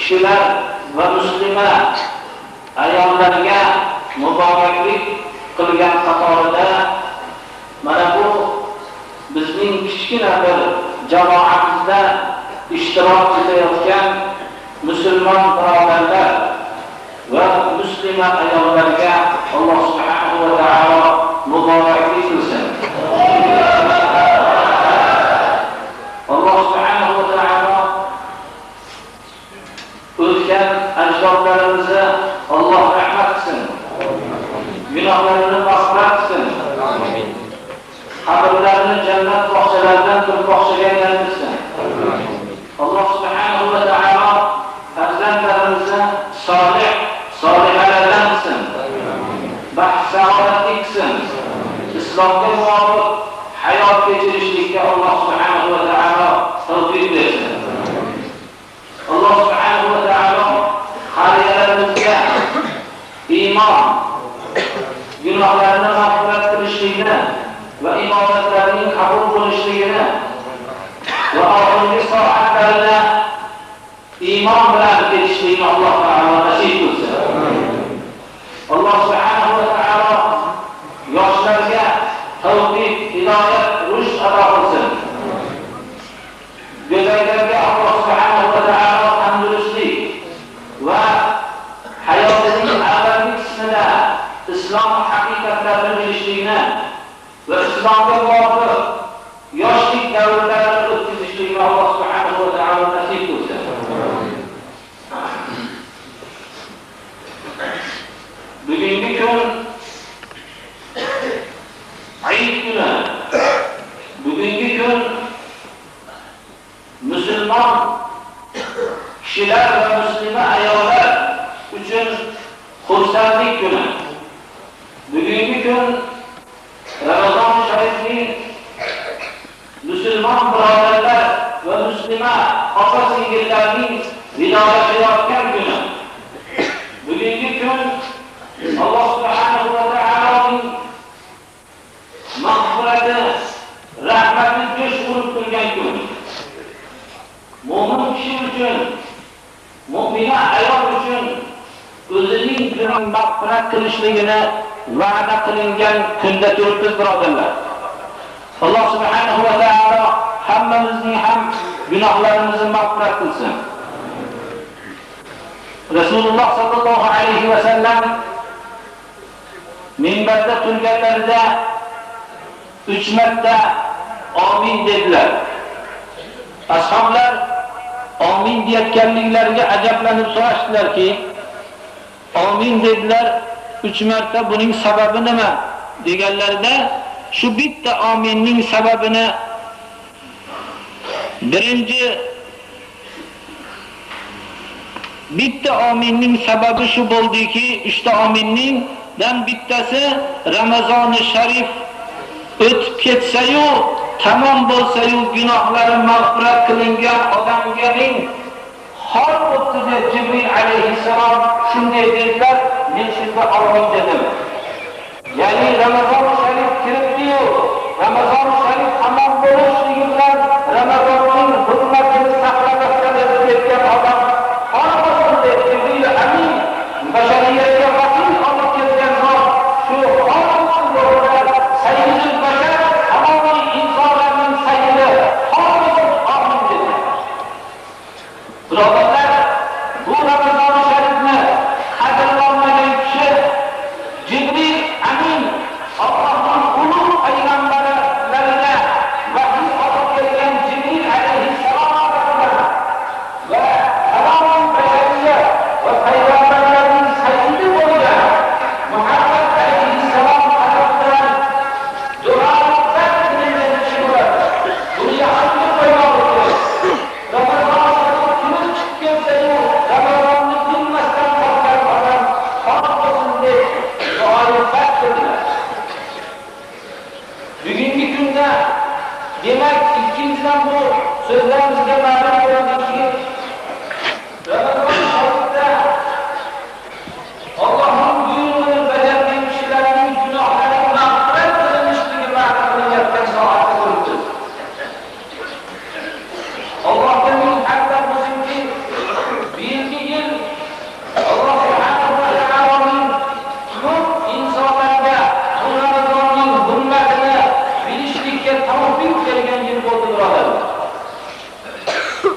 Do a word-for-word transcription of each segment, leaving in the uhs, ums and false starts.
كىشىلەر ۋە مۇسلىمە ئاياللارغا مۇبارەكلىك قىلغان قاتارىدا، مانا بۇ بىزنىڭ كىچىككىنە بىر جامائەتمىزدە ئىشتىراك ئېتىۋاتقان مۇسۇلمان بۇرادەرلەر ۋە مۇسلىمە ئاياللارغا ئاللا سۇبھانەھۇ ۋە تائالا مۇبارەكلىك قىلسۇن. ئاللا سۇبھانەھۇ ۋە تائالا ئۆتكەن ئەجدادلىرىمىزگە ئاللا رەھمەت قىلسۇن. گۇناھلىرىنى مەغپىرەت قىلسۇن. قەبرىلىرىنى جەننەت باغچىلىرىدىن بىر باغچىغا ئايلاندۇرسۇن. ئاللا سۇبھانەھۇ ۋە تائالا پەرزەنتلىرىمىزنى سالىھ، سالىھەلەردىن قىلسۇن. بەخت سائادەتلىك قىلسۇن. ئىسلامغا مۇۋاپىق ھايات كەچۈرۈشلۈككە ئاللا سۇبھانەھۇ ۋە تائالا تەۋپىق بەرسۇن. ئاللا سۇبھانەھۇ ۋە تائالا قارىيەلىرىمىزگە ئىمان، گۇناھلارنى مەغپىرەت قىلىشلىكىنى ۋە ئىبادەتلەرنىڭ قەبۇل بولۇشلۇقىنى ۋە ئاخىرقى سائەتلەردە ئىمان بىلەن كېتىشلىكىنى ئاللا تائالا نەسىپ قىلسۇن. ئاللا سۇبھانەھۇ ۋە تائالا ياشلارغا تەۋپىق، ھىدايەت، رۇشد ئاتا قىلسۇن. گۆدەكلەرگە ئاللا سۇبھانەھۇ ۋە تائالا تەندۇرۇستلۇق ۋە ھاياتىنىڭ ئەۋەلكى قىسمىدا ئىسلام ھەقىقەتلەرنى بىلىشلىكنى ۋە ئىسلامغا مۇۋاپىق ياشلىق دەۋرلەرنى ئۆتكۈزۈشلىكنى ئاللا سۇبھانەھۇ ۋە تائالا نەسىپ قىلسۇن. بۈگۈنكى كۈن ھېيت كۈنى. بۈگۈنكى كۈن مۇسۇلمان كىشىلەر ۋە مۇسلىمە ئاياللار ئۈچۈن خۇرسەنلىك كۈنى. بۈگۈنكى كۈن رامازان شەرىپنى مۇسۇلمان بۇرادەرلەر ۋە مۇسلىمە ئاپا-سىڭىللەرنىڭ ۋىدالىشىۋاتقان كۈنى. بۈگۈنكى كۈن ئاللا سۇبھانەھۇ ۋە تائالانىڭ مەغپىرەتى، رەھمىتى جۇش ئۇرۇپ تۇرغان كۈن. مۆمىن كىشى ئۈچۈن، مۆمىنە ئايال ئۈچۈن ئۆزىنىڭ مەغپىرەت قىلىشلىكىنى ۋەدە قىلىنغان كۈندە تۇرۇپمىز، بۇرادەرلەر. ئاللا سۇبھانەھۇ ۋە تائالا ھەممىمىزنىڭ ھەم گۇناھلىرىمىزنى مەغپىرەت قىلسۇن. رەسۇلۇللا ساللاللاھۇ ئەلەيھى ۋەسەللەم مىنبەردە تۇرغانلىرىدا ئۈچ مەرتە «ئامىن» دېدىلەر. ئەسھابلار ئامىن دېيەتكەنلىكلەرگە ئەجەبلىنىپ سوراشتىلەركى، «ئامىن» دېدىلەر ئۈچ مەرتە، بۇنىڭ سەۋەبى نېمە؟ دېگەنلىرىدە، شۇ بىتتە ئامىننىڭ سەۋەبىنى بىرىنچى، بىتتە ئامىننىڭ سەۋەبى شۇ بولدىكى، ئۈچتە ئامىننىڭدىن بىتتىسى رامازانى شەرىپ ئۆتۈپ كەتسەيۇ، تامام بولسايۇ، گۇناھلىرى مەغپىرەت قىلىنغان ئادەمگىنىڭ خار بوپتۇ دەپ جىبرىل ئەلەيھىسسالام شۇنداق دېدىلەر، مەن شۇنداق ئامىن دېدىم. يەنى رامازان شەرىپ كىرىپتىيۇ، رامازان شەرىپ تامام بولۇشلۇقى بىلەن رامازاننىڭ ھۆرمىتىنى ساقلىماستىن ئۆتۈپ كەتكەن ئادەم خار بولسۇن دەپ جىبرىل ئەمىن بەشەرىيەتكە ۋەھىي ئالىپ كەلگەن زات، شۇ خار بولسۇن دەپ سەييىدۇل بەشەر، تامامىي ئىنسانلارنىڭ سەييىدى خار بولسۇن، ئامىن دېدى. بۇرادەرلەر، بۇ رامىزانى شەرىپنى قەدىرلەنمىگەن كىشى جىبرىل ئەمىن، ئاللاھنىڭ ئۇلۇغ پەيغەمبەرلىرىگە ۋەھىي ئالىپ كەلگەن جىبرىل ئەلەيھىسسالام ۋە ھەممە بەشەرىيەت ۋە پەيغەمبەرلەرنىڭ سەييىدى بولغان مۇھەممەد ئەلەيھىسسالام تەرىپىدىن دۇئانىڭ بەك قىلىنغان كىشى بولار. بۇنى ياخشى بىلىپ قويماقلىق كېرەك. رامازان شەرىپ كۈنى چىقىپ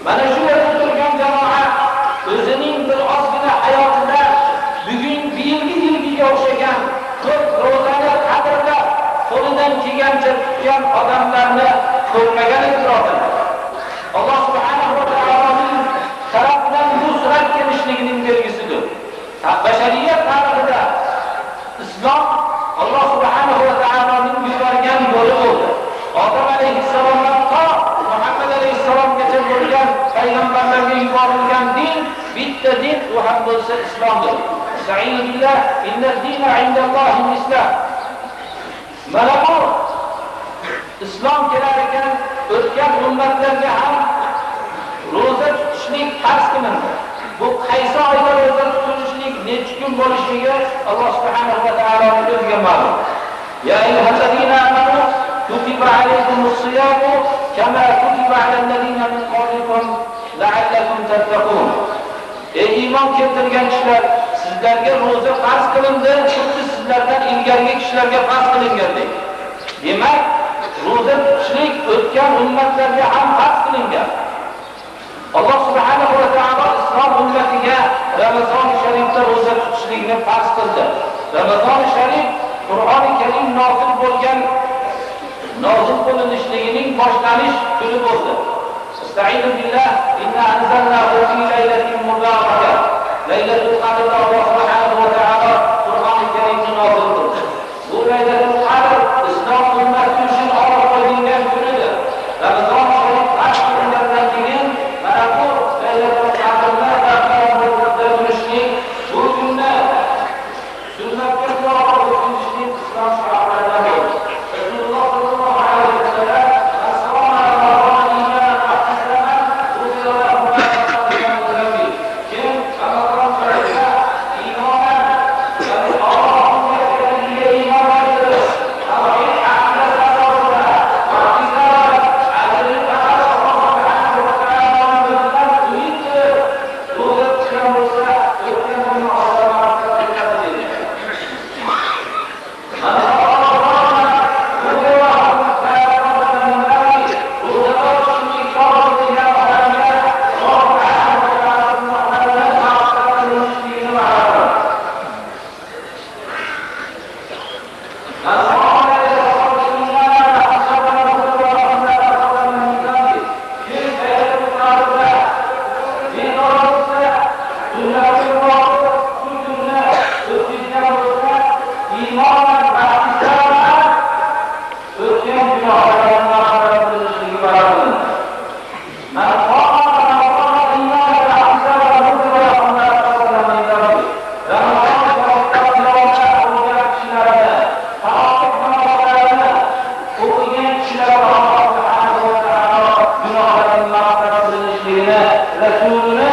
مانا شۇ يەردە تۇرغان جامائەت ئۆزىنىڭ بىر ئازغىنە ھاياتىدا بۈگۈن بىيىلگە يىلگىگە ئوخشىغان كۆپ روزانى قەدىرلەپ، قولىدىن كەلگەنچە تۇتقان ئادەملەرنى كۆرمىگەن ئىدى، بۇرادەرلەر. ئاللا سۇبھانەھۇ ۋە تائالانىڭ تەرەپىدىن نۇسرەت كېلىشلىكىنىڭ بەلگىسىدۇر. بەشەرىيەت تارىخىدا ئىسلام ئاللا سۇبھانەھۇ ۋە تائالانىڭ يۈرگەن يولى بولدى. ئادەم ئەلەيھىسسالامدىن تا مۇھەممەد ئەلەيھىسسالامغىچە بولغان پەيغەمبەرلەرگە يۈبەرىلگەن دىن، بىتتە دىن، ئۇ ھەم بولسا ئىسلامدۇر. ئەستەئىزۇ بىللاھ، ئىننەد دىنە ئىندەللاھىل ئىسلام. مانا بۇ ئىسلام كېلەركەن، ئۆتكەن ئۈممەتلەرگە ھەم روزا تۇتۇشلۇق پەرز قىلىندى. بۇ قايسى ئايدا روزا تۇتۇشلۇق، نەچچە كۈن بولۇشلۇقى ئاللا سۇبھانەھۇ ۋە تائالانىڭ ئۆزىگە مەلۇم. يا أيها الذين آمنوا كتب عليكم الصيام كما كتب على الذين من قبلكم لعلكم تتقون. ئەي ئىمان كەلتۈرگەن كىشىلەر، سىزلەرگە روزا پەرز قىلىندى، خۇددى سىزلەردىن ئىلگەرگى كىشىلەرگە پەرز قىلىنگەندەك. دېمەك، روزا تۇتۇشلۇق ئۆتكەن ئۈممەتلەرگە ھەم پەرز قىلىنغان. ئاللا سۇبھانەھۇ ۋە تائالا ئىسلام ئۈممىتىگە رامىزان شەرىپتە روزا تۇتۇشلۇقنى پەرز قىلدى. رامىزان شەرىپ قۇرئانى كەرىم نازىل بولغان، نازىل قىلىنىشلىقىنىڭ باشلىنىش كۈنى بولدى. ئەستەئىزۇ بىللاھ، إنا أنزلناه في ليلة مباركة. لەيلەتۇل قەدىردە ئاللا سۇبھانەھۇ ۋە تائالا قۇرئانى كەرىمنى نازىل قىلدى. بۇ لەيلەتۇل قەدىر ئىسلام ئۈممىتى ئۈچۈن ئالغا قويۇلغان كۈنىدۇر. رامىزان شەرىپ پەرز قىلىنغاندىن كېيىن، مانا بۇ لەيلەتۇل قەدىردە بەرپا بولۇپ تۇرۇشنى، بۇ كۈننى سۈننەتكە مۇۋاپىق ئۆتكۈزۈشنى ئىسلام شوئارلىرىدىن بولدى. رەسۇلۇللاھ ساللاللاھۇ ئەلەيھى ۋەسەللەم، من صام رمضان إيمانا واحتسابا غفر له ما تقدم من ذنبه. كىم رامىزان شەرىپتە ئىمانەن، يەنى ئاللاھنىڭ يەتكەنلىكىگە ئىمان كەلتۈرۈپ، تەۋھىد ئەقىدە ئاساسىدا، ئىھتىسابەن، ئەجرىنى پەقەت ئاللاھ سۇبھانەھۇ ۋە تائالانىڭ ئۆزىدىن ئۈمىد قىلىپ، روزا تۇتقان بولسا، ئۆتكەن گۇناھلىرى مەغپىرەت قىلىنىدۇ. ئۆتكەن گۇناھلىرىنىڭ مەغپىرەت قىلىنىشلىكى بار. من قام رمضان إيمانا واحتسابا غفر له ما تقدم من ذنبه. رامىزان شەرىپتە تىلاۋەتلەر قىلغان كىشىلەرنى، تاۋاپ قىلغانلارنى ئوقۇغان كىشىلەرگە ئاللاھ سۇبھانەھۇ ۋە تائالا گۇناھلىرىنىڭ مەغپىرەت قىلىنىشلىكىنى رەسۇلىنى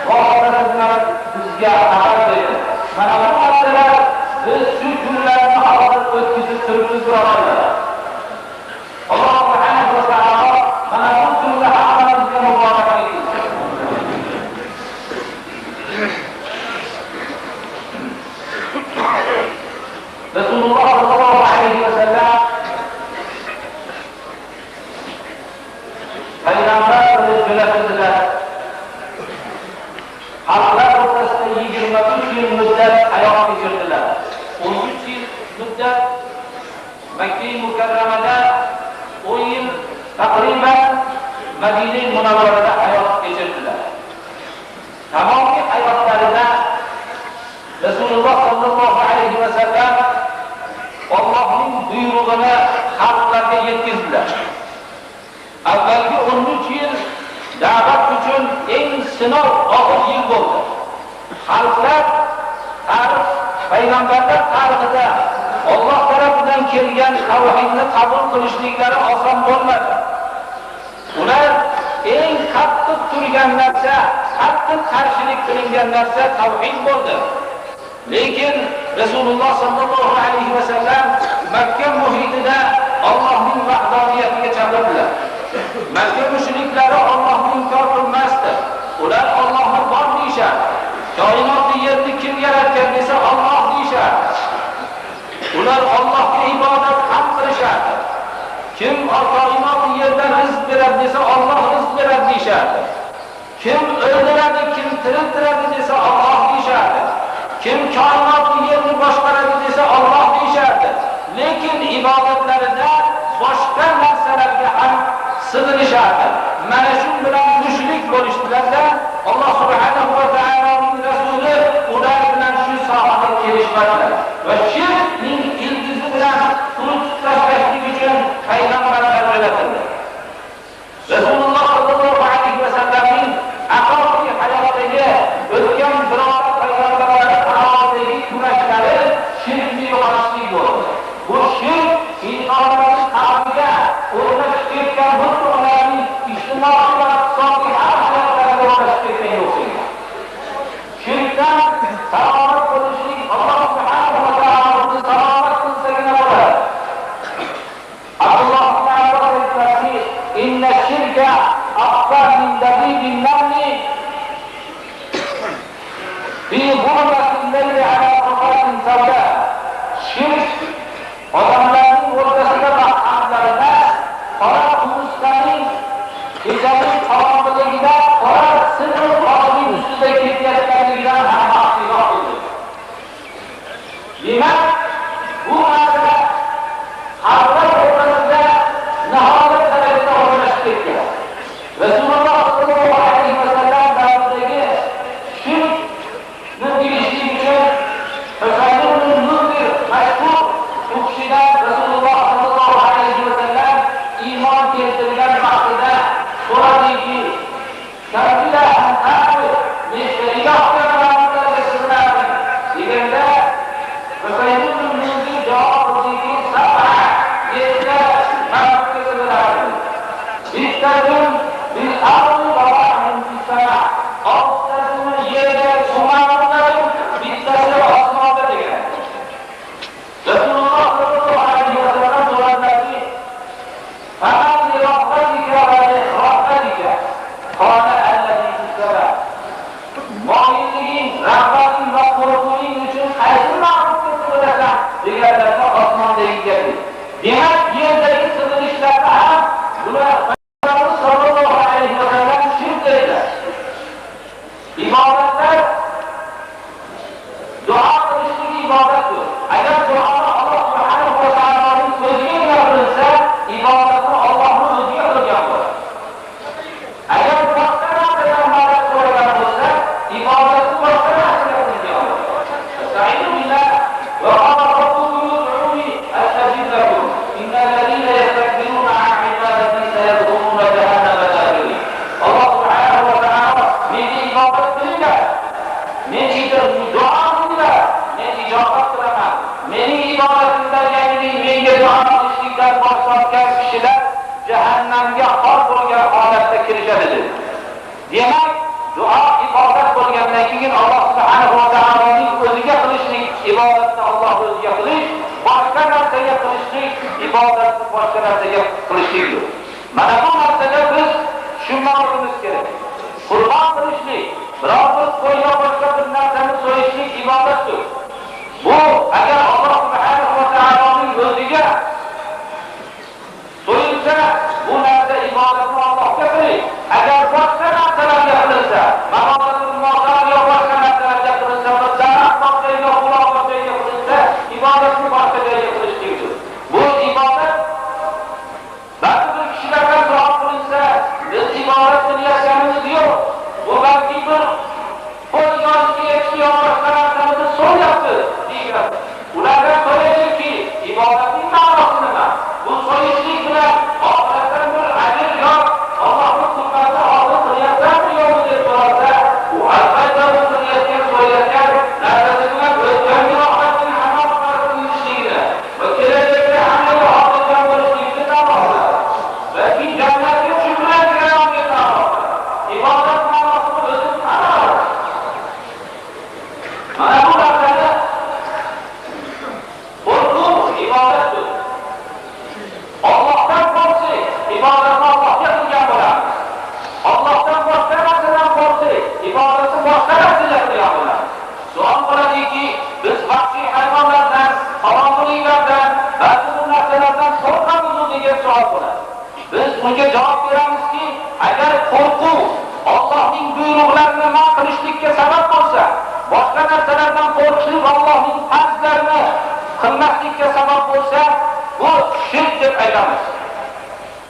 ۋاسىتىسى بىلەن بىزگە خەۋەر بەردى. مانا بۇ مەسىلە بىز شۇ كۈنلەرنى ھازىر ئۆتكۈزۈپ تۇرىمىز، بۇرادەرلەر. ئاللاھ سۇبھانەھۇ ۋە تائالا مانا بۇ كۈننى ھەممىمىزگە مۇبارەك ئەيلىسۇن. رەسۇلۇللاھ ساللاللاھۇ ئەلەيھى ۋەسەللەم پەيغەمبەر بولۇپ جۆلەتتىلەر. خەلقلەر ئوتتۇرىسىدا يىگىرمە ئۈچ يىل مۇددەت ھايات كەچۈردىلەر. ئون ئۈچ يىل مۇددەت مەككە مۇكەررەمەدە، ئون يىل تەقرىبەن مەدىنە مۇنەۋۋەرىدە ھايات كەچۈردىلەر. تامامى ھاياتلىرىدا رەسۇلۇللاھ ساللاللاھۇ ئەلەيھى ۋەسەللەم ئاللاھنىڭ بۇيرۇغىنى خەلقلەرگە يەتكۈزدىلەر. ئەۋۋەلكى ئون ئۈچ يىل دەۋەت ئۈچۈن ئەڭ سىناق ئاغىر يىل بولدى. خەلقلەر تارىخ، پەيغەمبەرلەر تارىخىدا ئاللاھ تەرىپىدىن كەلگەن تەۋھىدنى قوبۇل قىلىشلىكلىرى ئاسان بولمىدى. ئۇلار ئەڭ قاتتىق تۇرغان نەرسە، قاتتىق قارشىلىق قىلىنغان نەرسە تەۋھىد بولدى. لېكىن رەسۇلۇللاھ ساللاللاھۇ ئەلەيھى ۋەسەللەم مەككە مۇھىتىدا ئاللاھنىڭ ۋەھدانىيىتىگە چاقىردىلار. مەككە مۇشرىكلىرى ئاللاھنى ئىنكار قىلماستى. ئۇلار ئاللاھنى بار دېيىشەر. كائىناتنى، يەرنى كىم ياراتقان دېسە، ئاللاھ دېيىشەر. ئۇلار ئاللاھقا ئىبادەت ھەم قىلىشەر. كىم كائىناتنى، يەردىن رىزىق بېرەر دېسە، ئاللاھ رىزىق بېرەر. دېيىشەتتى. كىم ئۆلتۈرەدۇ، كىم تىرىلتۈرەدۇ دېسە، ئاللاھ دېيىشەتتى. كىم كائىناتنى، يەرنى باشقۇرىدۇ دېسە، ئاللاھ دېيىشەتتى. لېكىن ئىبادەتلىرىدە باشقا نەرسىلەرگە ھەم سېغىنىشەتتى. مانا شۇ بىلەن مۇشرىك بولۇشتىلەردە، ئاللاھ سۇبھانەھۇ ۋە تائالانىڭ رەسۇلى ئۇلار بىلەن شۇ ساھەدە كېلىشمەدىلەر. ۋە شىركنىڭ ئىلتىزى بىلەن قۇرۇتۇپ تاشلاشلىق ئۈچۈن پەيغەمبەرلەر يۆلەتىلدى. رەسۇلۇللاھ ساللاللاھۇ ئەلەيھى ۋەسەللەمنىڭ ھەقىقىي ھاياتىدىكى ئۆتكەن بىرەر پەيغەمبەرلەر ئارىسىدىكى كۈرەشلىرى شىركنى يوقىتىشلىك بولدى. بۇ شىرك ئىنسانلارنىڭ قەلبىگە ئورنىشىپ كەتكەن، خۇددى ئۇلارنىڭ ئىجتىمائىي ۋە ئىقتىسادىي ھەر ھاياتلىرىغا ئورنىشىپ كەتكەن يوقسۇللۇق. شىركتىن سالامەت بولۇشنى ئاللاھ سۇبھانەھۇ ۋە تائالا سالامەت قىلسىلا بولار. ئابدۇللاھ ئىبن ئابباس ئېيتقانكى، إن الشرك أخفى من دبيب النمل في ظلمة الليل على صفحة سوداء. شىرك ئادەملەرنىڭ ئوردىسىدا باققانلىرىدا قارا قۇمۇرسقىنىڭ كېچىنىڭ قاراڭغۇلۇقىدا قارا سىرنىڭ قاغىنىڭ ئۈستىدە كېتىۋاتقانلىقىدىن ھەم ئارتۇقراق بولىدۇ. دېمەك، بۇ مەسىلە خەلقلەر ئوتتۇرىسىدا ناھايىتى دەرىجىدە ئورۇنلىشىپ كەتكەن. رەسۇلۇللاھ ساللاللاھۇ ئەلەيھى ۋەسەللەم دەۋرىدىكى شىركنى بىلىشلىك ئۈچۈن ھۇسەين ئىبن مۇنزىر مەشھۇر، ئۇ كىشىدىن رەسۇلۇللاھ ساللاللاھۇ ئەلەيھى ۋەسەللەم ئىمان كەلتۈرگەن ۋاقتىدا سورىدىكى، كم إلها تعبد من إله غير الله يسجد لكم دېگەندە، ھۇسەين ئىبن مۇنزىر جاۋاب قىلدىكى، سبعة، يەتتە مەبۇدقا سىغىنارمەن. ستة في الأرض وواحد في السماء. ئالتىسى يەردە، سۇ مەبۇدلىرى، بىتتىسى ئاسماندا دېگەن. رەسۇلۇللاھ ساللاللاھۇ ئەلەيھى ۋەسەللەم سورىدىكى، فمن لرغبتك ولرهبتك؟ قال الذي في السماء. ماھىيەتلىكىڭ، رەغبەتىڭ ۋە قورقۇۋىڭ ئۈچۈن قايسىنى مەبۇد دەپ سۆزلەيسەن؟ دېگەندە ئاسمان دېگەن گەپنى. دېمەك، يەردىكى سېغىنىشلاردا ھەم بۇلار ساللاللاھۇ ئەلەيھى ۋەسەللەم شىرك دەيدۇ. ئىبادەتلەر دۇئا قىلىشلىق ئىبادەتتۇر. ئەگەر دۇئانى ئاللاھ سۇبھانەھۇ ۋە تائالانىڭ ئۆزىگە قىلىنسا، ئىبادەتنى ئاللاھنىڭ ئۆزىگە قىلغان بولىدۇ. ئەگەر باشقا نەرسىدىن مەدەت سورىغان بولسا، ئىبادەتنى باشقا نەرسىگە قىلغان بولىدۇ. استعينوا بالله، وقال ربكم ادعوني أستجب لكم، إن الذين يستكبرون عن عبادتي سيدخلون جهنم داخرين. ئاللاھ سۇبھانەھۇ ۋە تائالا، مېنى ئىبادەت قىلىڭلار، مېنى دۇئا قىلىڭلار، مەن ئىجابەت قىلىمەن. مېنىڭ ئىبادىتىمدە، يەنى مېنىڭ دۇئا قىلىشلىقتىن باش تارتقان كىشىلەر جەھەننەمگە خار بولغان ھالەتتە كىرىشىدۇ. دېمەك، دۇئا ئىبادەت بولغاندىن كېيىن، ئاللاھ سۇبھانەھۇ ۋە تائالانىڭ ئۆزىگە قىلىشلىق ئىبادەتنى ئاللاھ ئۆزىگە قىلىش، باشقا نەرسىگە قىلىشلىق ئىبادەتنى باشقا نەرسىگە قىلىشلىقتۇر. مانا بۇ مەسىلىدە بىز چۈشىنىشىمىز كېرەك. قۇربان قىلىشلىق، بىرەر بىر قوي يا باشقا بىر نەرسىنى سويۇشلۇق ئىبادەتتۇر. بۇ ئەگەر ئاللاھ سۇبھانەھۇ ۋە تائالانىڭ ئۆزىگە سويۇلسا، بۇ نەرسە ئىبادەتنى ئاللاھقا قىلىش. ئەگەر باشقا نەرسىلەرگە قىلىنسا، مانا بۇ مازار يا باشقا نەرسىلەرگە قىلىنسا، بىر دەرەخ بار جايغا، بۇلاق بار جايغا قىلىنسا، ئىبادەتنى باشقا جايغا قىلىش كېرەكتۇر. بۇ ئىبادەت بەزى بىر كىشىلەرگە سوئال قىلىنسا، بىز ئىبادەت قىلىۋاتقىنىمىز يوق. بۇ بەلكى بىر قوي ياكى ئېچىق يا باشقا نەرسىنى بىز سويۇۋاتىمىز دېگەن. ئۇلارغا سورايلىكى، ئىبادەتنىڭ مەناسى نېمە؟ بۇ سويۇشلۇق بىلەن ئاخىرەتتىن بىر ئەجىر يا ئاللاھنىڭ قۇربانى ھازىر قىلىۋاتامسەن يوقمۇ دەپ سورالسا، ئۇ ئەلۋەتتە بۇ قىلىۋاتقان، سويۇۋاتقان نەرسىسى بىلەن ئۆتكەن گۇناھلارنىڭ ھەممە ئىشلىرىنى ۋە كېلەچەكتە ھەممىگە ھازىرلىغان بولۇشنى ئىستەپ قالماقتا. بەلكى جەننەتكە چۈشۈپ بىلەن كىرەلمەيدىغان ئىبادەت مەناسىنى ئۆزىدىن قاراڭ. مانا بۇ مەسىلىدە قورقۇش ئىبادەتتۇر. ئاللاھتىن قورقسا، ئىبادەتنى ئاللاھقا قىلغان بولار. ئاللاھتىن باشقا نەرسىدىن قورقسا، ئىبادەتنى باشقا نەرسىگە قىلغان بولار. سوئال بولىدۇكى، بىز ۋەھشىي ھايۋانلاردىن، قاراڭغۇلۇقلاردىن، بەزى بىر نەرسىلەردىن قورقامىزمۇ دېگەن سوئال بولىدۇ. بىز ئۇنىڭغا جاۋاب بېرىمىزكى، ئەگەر قورق پەرزلەرنى قىلماسلىققا سەۋەب بولسا، بۇ شىرك دەپ ئېيتىمىز.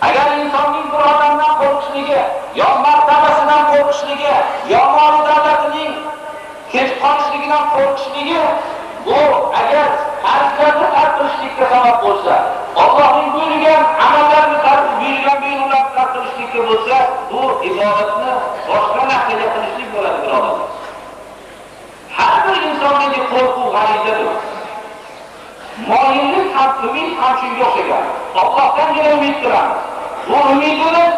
ئەگەر ئىنساننىڭ بىر ئادەمدىن قورقۇشلۇقى، يا مەرتەبىسىدىن قورقۇشلۇقى، يا مال-دۆلىتىنىڭ كېتىپ قېلىشلىقىدىن قورقۇشلۇقى، بۇ ئەگەر پەرزلەرنى تەرك قىلىشلىققا سەۋەب بولسا، ئاللاھنىڭ بۇيرۇغان ئەمەللەرنى تەرك، بۇيرۇغان بۇيرۇقلارنى تەرك قىلىشلىققا بولسا، بۇ ئىبادەتنى باشقا نەرسىگە قىلىشلىق بولىدۇ، بۇرادەرلەر. ھەر بىر ئىنساندىكى قورقۇ غەرىزىدۇر. مايىللىق ھەم ئۈمىد ھەم شۇنىڭغا ئوخشىغان. ئاللاھتىن يەنە ئۈمىد قىلىمىز. بۇ ئۈمىدىمىز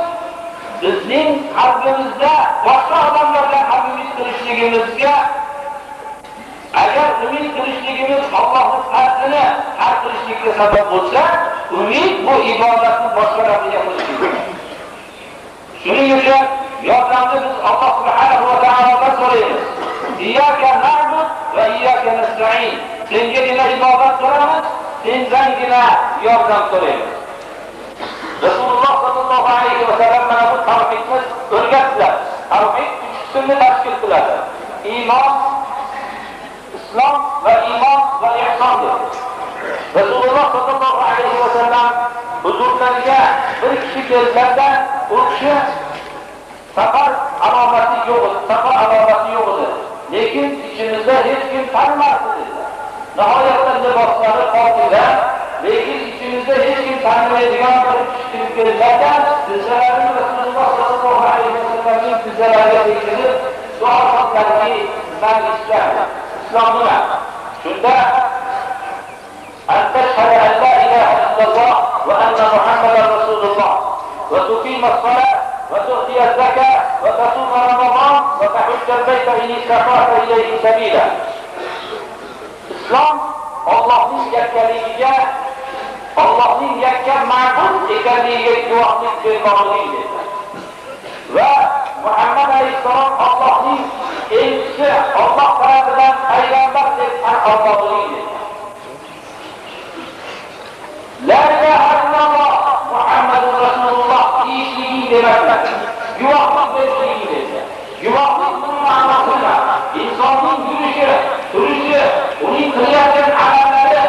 بىزنىڭ قەلبىمىزدە باشقا ئادەملەردىن ھەم ئۈمىد قىلىشلىقىمىزگە، ئەگەر ئۈمىد قىلىشلىقىمىز ئاللاھنىڭ پەزلىنى ھەل قىلىشلىققا سەۋەب بولسا، ئۈمىد بۇ ئىبادەتنى باشقا نەرسىگە قىلىشلىق. شۇنىڭ ئۈچۈن ياردەمنى بىز ئاللاھ سۇبھانەھۇ ۋە تائالادىن سورايمىز. ئىيياكە نەئبۇدۇ ۋە ئىيياكە نەستەئىن. سەنگىلا ئىبادەت قىلىمىز، سەندىنلا ياردەم سورايمىز. رەسۇلۇللاھ ساللاللاھۇ ئەلەيھى ۋەسەللەم مانا بۇ تەۋھىدنى ئۆگەتتى. تەۋھىد ئۈچ قىسىمنى تەشكىل قىلىدۇ. ئىمان، ئىسلام ۋە ئىمان ۋە ئىھساندۇر. رەسۇلۇللاھ ساللاللاھۇ ئەلەيھى ۋەسەللەم ھۇزۇرلىرىغا بىر كىشى كەلگەندە، ئۇ كىشى سەپەر ئالامىتى يوق ئىدى، سەپەر ئالامىتى يوق ئىدى. لېكىن ئىچىمىزدە ھېچكىم تانىمايدۇ دېدى. ناھايەتتە لىباسلىرى پاكىزە، لېكىن ئىچىمىزدە ھېچكىم تانىمايدىغان بىر كىشى كىرىپ كەلگەندە، تىززىلىرىنى رەسۇلۇللاھ ساللاللاھۇ ئەلەيھى ۋەسەللەمنىڭ تىززىلىرىگە تەگكۈزۈپ، دۇئا قىلدى، مەن ئىسلام، ئىسلام نېمە؟ شۇندا أن تشهد أن لا إله إلا الله وأن محمدا رسول الله وتقيم الصلاة وتؤتي الزكاة وتصوم رمضان وتحج البيت إن استطعت إليه سبيلا. ئىسلام ئاللاھنىڭ يەككەلىكىگە، ئاللاھنىڭ يەككە مەبۇد ئىكەنلىكىگە گۇۋاھلىق بەرمەكلىك دېدى. ۋە مۇھەممەد ئەلەيھىسسالام ئاللاھنىڭ ئېلچىسى، ئاللاھ تەرەپىدىن پەيغەمبەر دەپ تەن ئالماقلىقى دېدى. لا ئىلاھە ئىللاللاھ مۇھەممەدۇر رەسۇلۇللاھ دېيىشلىكى دېمەكتە، گۇۋاھلىق بېرىشلىكى دېدى. گۇۋاھلىق بۇنىڭ مەناسى نېمە؟ ئىنساننىڭ يۈرۈشى، تۇرۇشى، ئۇنىڭ قىلىۋاتقان ئەمەللىرى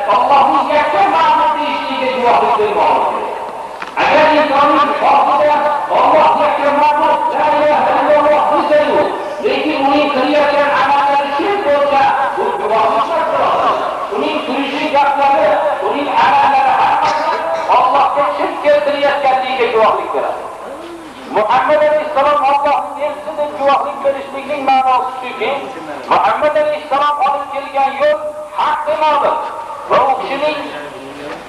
ئاللاھنىڭ يەككە مەبۇد دېيىشلىكىگە گۇۋاھلىق بېرىدۇ. ئەگەر ئىنساننىڭ قەلبىدە ئاللاھ يەككە مەبۇد، لا ئىلاھە ئىللاللاھ دېسەيدۇ، لېكىن ئۇنىڭ قىلىۋاتقان ئەمەللىرى شىرك بولسا، بۇ گۇۋاھلىق بولمايدۇ. ئۇنىڭ تۇرۇشى، گەپلىرى، ئۇنىڭ ئەمەللىرى ھەممىسى ئاللاھقا شىرك كەلتۈرۈۋاتقانلىقىگە گۇۋاھلىق بېرىدۇ. مۇھەممەد ئەلەيھىسسالام ئاللاھنىڭ ئېلچىسى دەپ گۇۋاھلىق بېرىشلىكنىڭ مەناسى شۇكى، مۇھەممەد ئەلەيھىسسالام ئالىپ كەلگەن يول ھەق ئىمامى ۋە ئۇ كىشىنىڭ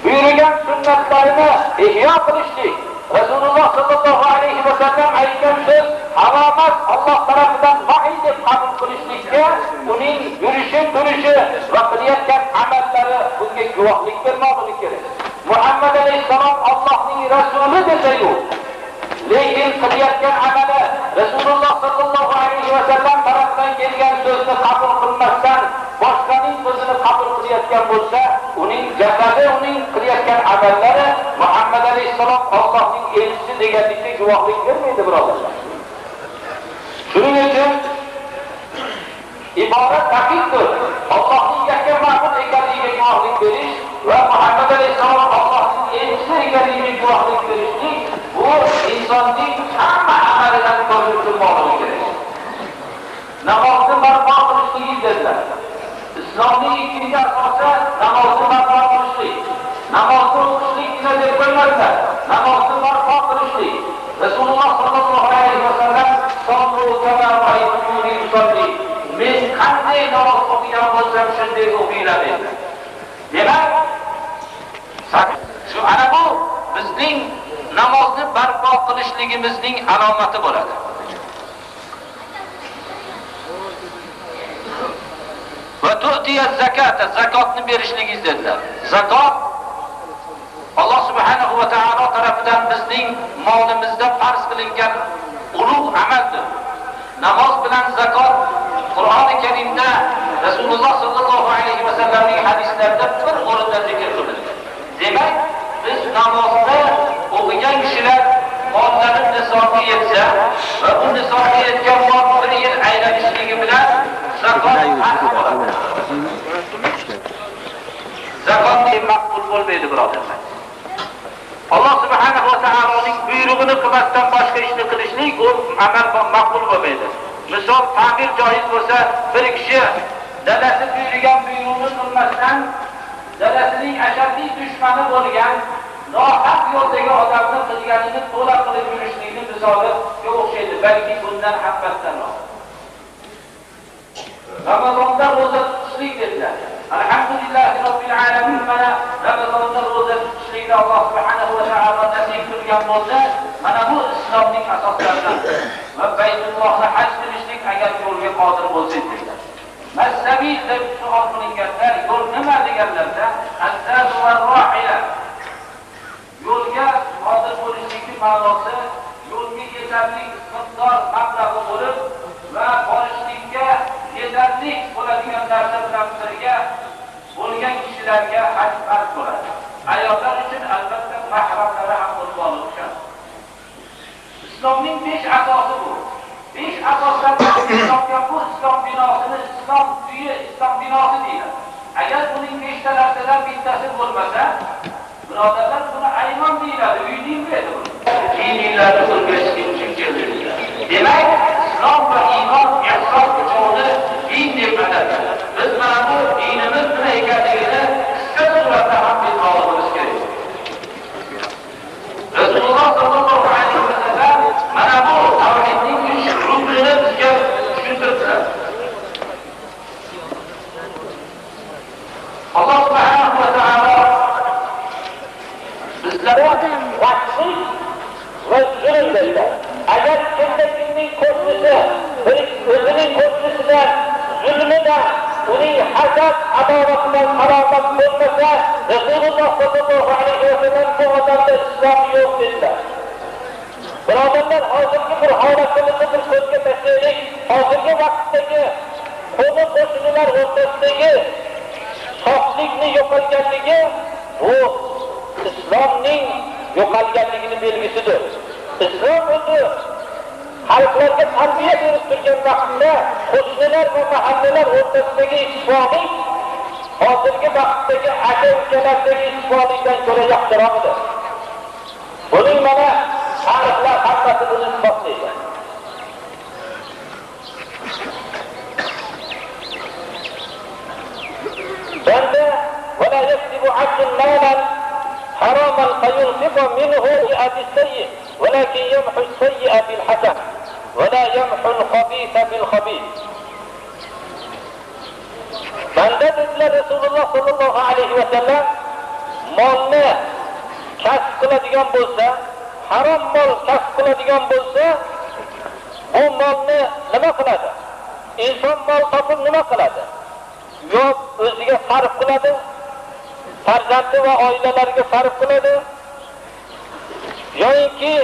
بۇيرۇغان سۈننەتلىرىنى ئىھيا قىلىشلىق. رەسۇلۇللاھ ساللاللاھۇ ئەلەيھى ۋەسەللەم ئېيتقان سۆز ھالامەت، ئاللاھ تەرەپىدىن ۋەھىي دەپ قەبۇل قىلىشلىككە ئۇنىڭ يۈرۈشى، تۇرۇشى ۋە قىلىۋاتقان ئەمەللىرى بۇنىڭغا گۇۋاھلىق بەرمەكلىكى كېرەك. مۇھەممەد ئەلەيھىسسالام ئاللاھنىڭ رەسۇلى دېسەيدۇ، لېكىن قىلىۋاتقان ئەمەلى رەسۇلۇللاھ ساللاللاھۇ ئەلەيھى ۋەسەللەم تەرەپىدىن كەلگەن سۆزنى قەبۇل قىلماستىن، باشقىنىڭ سۆزىنى قەبۇل قىلىۋاتقان بولسا، ئۇنىڭ جەسەدى، ئۇنىڭ قىلىۋاتقان ئەمەللىرى مۇھەممەد ئەلەيھىسسالام ئاللاھنىڭ ئېلچىسى دېگەنلىككە گۇۋاھلىق بەرمەيدۇ، بۇرادەرلەر. شۇنىڭ ئۈچۈن ئىبادەت ھەقىقىي ئاللاھنىڭ يەككە مەبۇد ئىكەنلىكىگە گۇۋاھلىق بېرىش ۋە مۇھەممەد ئەلەيھىسسالام ئاللاھنىڭ ئېلچىسى ئىكەنلىكىگە گۇۋاھلىق بېرىشلىك، بۇ ئىنساننىڭ ھەممە ئەمەللىرىدىن كۆرۈنۈپ تۇرماقلىقى كېرەك. نامازنى بەرپا قىلىشلىكى دېدىلەر. ئىسلامنىڭ ئىككىنچى ئاساسى نامازنى بەرپا قىلىشلىك. نامازنى ئوقۇشلۇقلا دەپ قويمايدۇ. نامازنى بەرپا قىلىشلىق. رەسۇلۇللاھ ساللاللاھۇ ئەلەيھى ۋەسەللەم، «صلوا كما رأيتموني أصلي.» مەن قانداق ناماز ئوقۇيدىغان بولسام، شۇنداق ئوقۇڭلار دېدى. دېمەك، شۇ، ئەنە بۇ بىزنىڭ نامازنى بەرپا قىلىشلىكىمىزنىڭ ئالامىتى بولىدۇ. ۋە تۇئتىيە زاكاتە، زاكاتنى بېرىشلىكىڭىز دېدىلەر. زاكات ئاللاھ سۇبھانەھۇ ۋە تائالا تەرەپىدىن بىزنىڭ مالىمىزدا پەرز قىلىنغان ئۇلۇغ ئەمەلدۇر. ناماز بىلەن زاكات قۇرئانى كەرىمدە، رەسۇلۇللاھ ساللاللاھۇ ئەلەيھى ۋەسەللەمنىڭ ھەدىسلىرىدە بىر ئورۇندا زىكىر قىلىنغان. دېمەك، بىز نامازنى ئوقۇغان كىشىلەر ماللىرى نىسابقا يەتسە ۋە بۇ نىسابقا يەتكەن مال بىر يىل ئەيلىنىشلىكى بىلەن زاكات تەرك بولىدۇ. زاكات مەقبۇل بولمايدۇ، بۇرادەرلەر. ئاللا سۇبھانەھۇ ۋە تائالانىڭ بۇيرۇغىنى قىلماستىن باشقا ئىشنى قىلىشلىك، ئۇ ئەمەل مەقبۇل بولمايدۇ. مىسال، تەبىر جائىز بولسا، بىر كىشى دادىسى بۇيرۇغان بۇيرۇغنى قىلماستىن، دادىسىنىڭ ئەشەددىي دۈشمىنى بولغان ناھەق يولدىكى ئادەمنىڭ قىلغىنىنى تولا قىلىپ يۈرۈشلىكنىڭ مىسالىغا ئوخشايدۇ، بەلكى بۇندىن ھەم بەتتەرراق. رامازاندا روزا تۇتۇشلۇق دېدىلەر. ئەلھەمدۇلىللاھى رەببىل ئالەمىن، مانا رامازاندا روزا تۇتۇشلۇقنى ئاللا سۇبھانەھۇ ۋە تائالا نەسىپ قىلغان بولسا، مانا بۇ ئىسلامنىڭ ئاساسلىرىدىن ۋە بەيتۇللاھنى ھەج قىلىشلىق ئەگەر يولغا قادىر بولسا دېدىلەر. مەسسەبىل دەپ سوئال قىلىنغاندا، يول نېمە دېگەنلەردە، ئەززادۇ ۋە راھىلە. يولغا قادىر بولۇشلۇقنىڭ مەنىسى، يولغا يېتەرلىك مىقدار مەبلەغ بولۇپ ۋە بارىشلىققا يېتەرلىك بولىدىغان نەرسە بىلەن بىرگە بولغان كىشىلەرگە ھەج پەرز بولىدۇ. ئاياللار ئۈچۈن، ئەلۋەتتە، مەھرەملىرى ھەم بولماقلىقى شەرت. ئىسلامنىڭ بەش ئاساسى بۇ. بەش ئاساسلاردا ئىسلام، بۇ ئىسلام بىناسىنى ئىسلام ئۆيى، ئىسلام بىناسى دەيدۇ. ئەگەر بۇنىڭ بەشتە نەرسىدىن بىرسى بولمىسا، بۇرادەرلەر، بۇنى ئەيمان دەيدۇ، ئۆي دەيدۇ. دىنىيلەرنى ئۆلگەشتىن چۈشۈرۈلدى. دېمەك، ئىسلام ۋە ئىمان ئەساس ئۇچۇرىنى دىن دەپ ئاتايدۇ. بىز مانا بۇ دىنىمىز نېمە ئىكەنلىكىنى قىسقا سۈرەتتە ھەم بىلىپ ئالغىنىمىز كېرەك. رەسۇلۇللاھ ساللاللاھۇ ئەلەيھى ۋەسەللەم مانا بۇ تەۋھىدنىڭ ئۈچ رۇكنىنى بىزگە چۈشەندۈردى. ئاللاھ سۇبھانەھۇ ۋە تائالا بىزلەرگە ۋەھشىي ۋە زۇلۇم بەردى. ئەگەر كىمدە كىمنىڭ قوشنىسى بىر ئۆزىنىڭ قوشنىسىغا زۇلمىدا ئۇنى ھەسەت، ئاداۋەت بىلەن سالامەت قىلمىسا، رەسۇلۇللاھ ساللاللاھۇ ئەلەيھى ۋەسەللەم بۇ ئادەمدە ئىسلام يوق دېدىلەر. بۇرادەرلەر، ھازىرقى بىر ھالەتىمىزنى بىر كۆزگە تەشلەيلى. ھازىرقى ۋاقىتتىكى قوشنا-قوشنىلار ئوتتۇرىسىدىكى ساپلىقنى يوقالغانلىقى، بۇ ئىسلامنىڭ يوقالغانلىقىنىڭ بەلگىسىدۇر. ئىسلام ئۆزى خەلقلەرگە تەربىيە بېرىپ تۇرغان ۋاقىتتا، قوشنىلار ۋە مەھەللىلەر ئوتتۇرىسىدىكى ئىتتىپاقى ھازىرقى ۋاقىتتىكى ئاكا-ئۇكىلاردىكى ئىتتىپاقىدىن كۆرە ياخشىراق ئىدى. بۇنىڭ مانا تارىخلار ھەممىسى بۇنى ئىسپاتلايدۇ. بەندە، ولا يكسب عبد مالا حراما فينفق منه لأجل السيء، ولكن يمحو السيئة بالحسنة، ولا يمحو الخبيث بالخبيث. بەندە، دېدىلەر رەسۇلۇللاھ ساللاللاھۇ ئەلەيھى ۋەسەللەم، مالنى كەسىپ قىلىدىغان بولسا، ھارام مال كەسىپ قىلىدىغان بولسا، بۇ مالنى نېمە قىلىدۇ؟ ئىنسان مال تاپىپ نېمە قىلىدۇ؟ يا ئۆزىگە سەرپ قىلىدۇ، پەرزەنتى ۋە ئائىلىلەرگە سەرپ قىلىدۇ، ياكى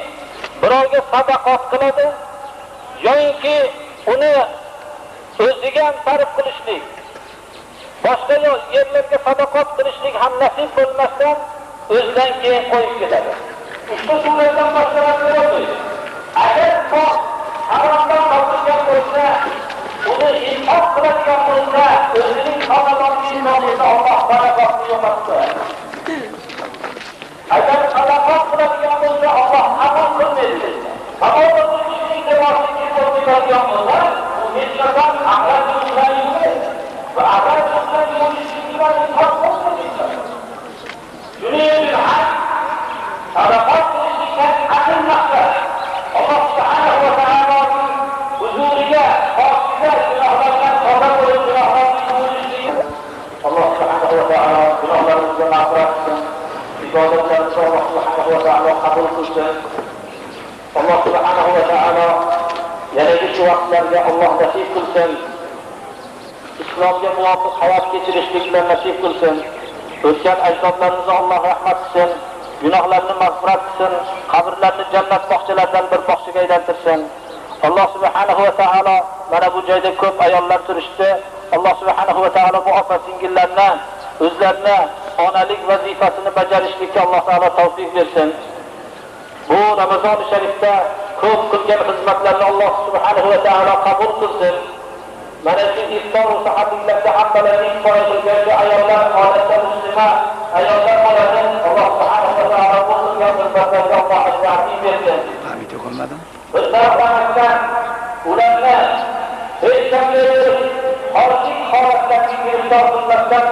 بىراۋغا ساداقات قىلىدۇ، ياكى ئۇنى ئۆزىگە ھەم سەرپ قىلىشلىك، باشقا يو-، يەرلەرگە ساداقات قىلىشلىك ھەم نېسىپ بولماستىن، ئۆزىدىن كېيىن قويۇپ كېتىدۇ. ئۇشبۇ سۈرەتتىن باشقا نەرسە يوقمۇ؟ ئەگەر مال ھارامدىن تاپىلغان بولسا، ئۇنى ئىنفاق قىلىدىغان بولسا، ئۆزىنىڭ قازانغان مالىدا ئاللاھ بەرىكەتنى يوقاتتى. ئەگەر ساداقات قىلىدىغان بولسا، ئاللاھ قەبۇل قىلمايدۇ. ساداقەتنىڭ ئىچىدىكى راسىي كېسەلگە بەرگەن بولسا، ئۇ ھېچقاچان ئەخلەتنىڭ بىلەن يۇمۇش ۋە ئەخلەتنىڭ بىلەن يۇمۇشلۇقى بىلەن ئىنسان قولىدىن كېلىدۇ. جۇنەيدۇل ھەق، ساداقەت قىلىشنى كەسىپ قىلماقتا، ئاللاھ سۇبھانەھۇ ۋە تائالانىڭ ھۇزۇرىغا پاكىزە گۇناھلاردىن تازا بولۇپ، گۇناھلاردىن يۇيۇنۇشنى، ئاللاھ سۇبھانەھۇ ۋە تائالا گۇناھلىرىمىزنى مەغپىرەت قىلسۇن. ئىبادەتلىرىمىزنى ئاللاھ سۇبھانەھۇ ۋە تائالا قەبۇل قىلسۇن. ئاللاھ سۇبھانەھۇ ۋە تائالا يەنە شۇ ۋاقىتلارغا ئاللاھ نېسىپ قىلسۇن. ئىسلامغا مۇۋاپىق ھايات كەچۈرۈشلۈكلەرنى نېسىپ قىلسۇن. ئۆتكەن ئەجدادلىرىمىزغا ئاللاھ رەھمەت قىلسۇن. گۇناھلىرىنى مەغپىرەت قىلسۇن. قەبرىلىرىنى جەننەت باغچىلىرىدىن بىر باغچىغا ئايلاندۇرسۇن. ئاللاھ سۇبھانەھۇ ۋە تائالا مانا بۇ جايدا كۆپ ئاياللار تۇرۇشتى. ئاللاھ سۇبھانەھۇ ۋە تائالا بۇ ئاپا-سىڭىللەرنى ئۆزلىرىنى ئانىلىق ۋەزىپىسىنى بېجىرىشلىككە ئاللاھ تائالا تەۋپىق بەرسۇن. بۇ رامىزانى شەرىپتە كۆپ قىلغان خىزمەتلەرنى ئاللاھ سۇبھانەھۇ ۋە تائالا قەبۇل قىلسۇن. مانا شۇ ئىپتار سائەتلەردە ھەممىلەرنى ئىپتار قىلغاندا ئاياللار، ئادەتتە مۇسلىمە ئاياللار بولىدۇ. ئاللا سۇبھانەھۇ ۋە تائالا بۇ قىلغان خىزمەتلەرگە ئاللا ئەجرىنى بەرسۇن. ئامىن. ئۆزلەرنىڭ ئۇلارنى ھېچ قانداق قارشى ھالەتلەرگە گىرىپتار قىلماستىن،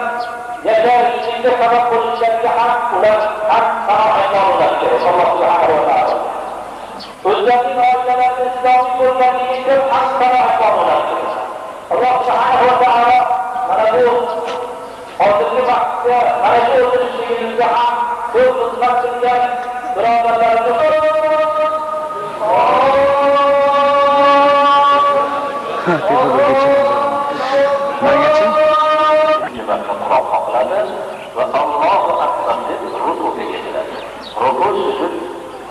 ياشاش ئىچىدە سەۋەب بولۇشلارغا ھەم ئۇلار ھەم ساڭا ئايلانغۇلار كېرەك. ئاللا سۇبھانەھۇ ۋە تائالا ئۆزلەرنىڭ ئائىلىلەرنى ئىسلامىي بولغان يىگىتلەر ھەم ساڭا ئايلانغۇلار كېرەك. ئاللا سۇبھانەھۇ ۋە تائالا مانا بۇ ھازىرقى ۋاقىتتا مانا شۇ ئولتۇرۇشلىرىمىزدا ھەم كۆپ خىزمەت قىلغان بۇرادەرلىرىمىز ۋە ئاللاھۇ ئەكبەر دەپ رۇكۇگە كېتىلىدۇ. رۇكۇ سۈجۈد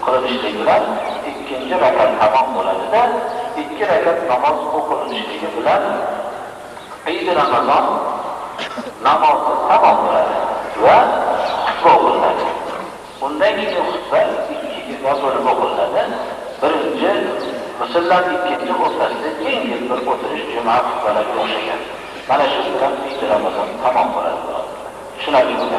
قىلىنىشلىكى بىلەن ئىككىنچى رەكەت تامام بولىدۇ-دە، ئىككى رەكەت ناماز ئوقۇلۇشلىكى بىلەن ئىيدى رامازان نامازى تامام بولىدۇ ۋە خۇتبە ئوقۇلىدۇ. ئۇندىن كېيىن خۇتبە ئىككىگە بۆلۈپ ئوقۇلىدۇ. بىرىنچى مۇسەللەم، ئىككىنچى ئوتتۇرىسى يەڭگىل بىر ئولتۇرۇش جۈمە خۇتبىلىرىگە ئوخشىغان. مانا شۇ بىلەن ئىيدى رامازان تامام بولىدۇ. چۈشىنەرلىكمۇ؟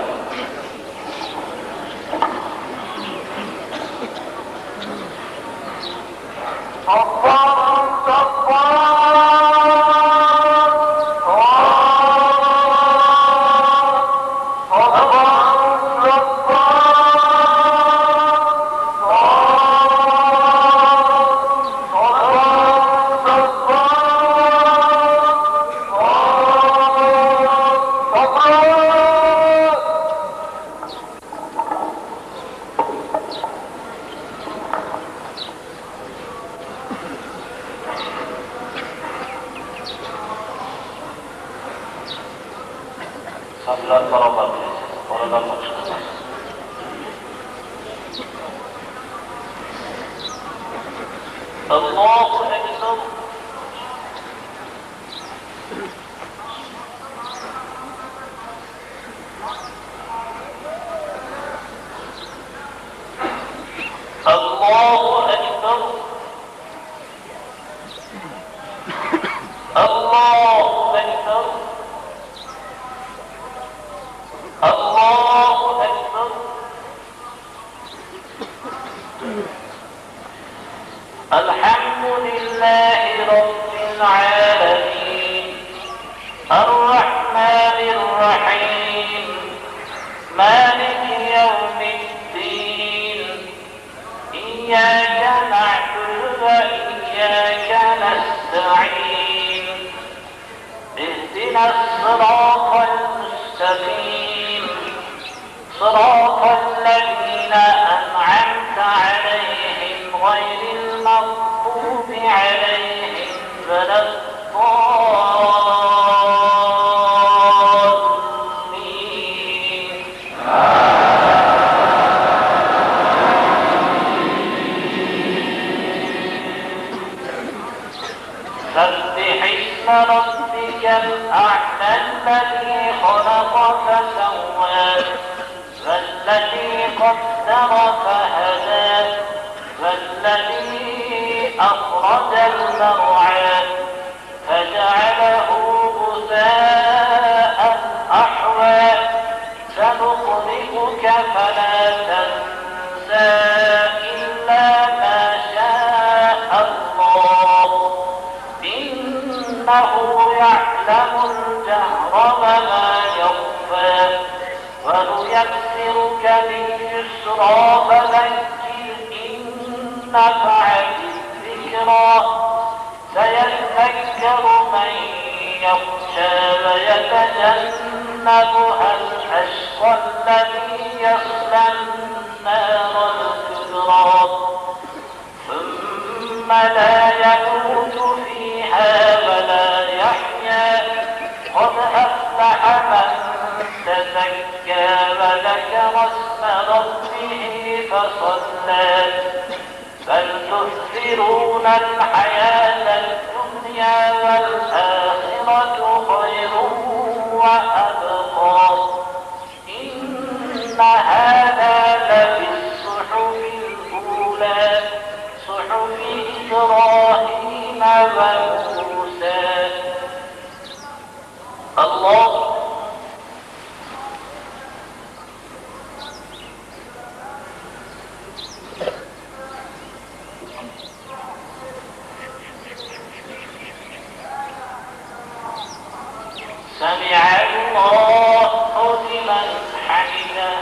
سەپلەر باراۋەر قىلىنسۇن، ئورۇنلارغا چىقىڭلار. ئاللاھۇ ئەكبەر. ئاللاھۇ ئەكبەر. ئاللاھۇ ئەكبەر. ئاللاھۇ ئەكبەر. الحمد لله رب العالمين. الرحمن الرحيم. مالك يوم الدين. إياك نعبد وإياك نستعين. اهدنا الصراط المستقيم. صراط الذين أنعمت عليهم غير المغضوب عليهم ولا الضالين. سبح اسم ربك الأعلى الذي خلق فسوى والذي قدر فهدى والذي أخرج المرعى فجعله غثاء أحوى. سنقرئك فلا تنسى إلا ما شاء الله إنه يعلم الجهر وما يخفى. ونيسرك لليسرى فذكر إن نفعت الذكرى. سيذكر من يخشى ويتجنبها الأشقى الذي يصلى النار الكبرى. ثم لا يموت فيها ولا يحيا. قد أفلح من تزكى وذكر اسم ربه فصلى. بل تؤثرون الحياة الدنيا والآخرة خير وأبقى. إن هذا لفي الصحف الأولى صحف إبراهيم وموسى. الله. سمع الله لمن حمده.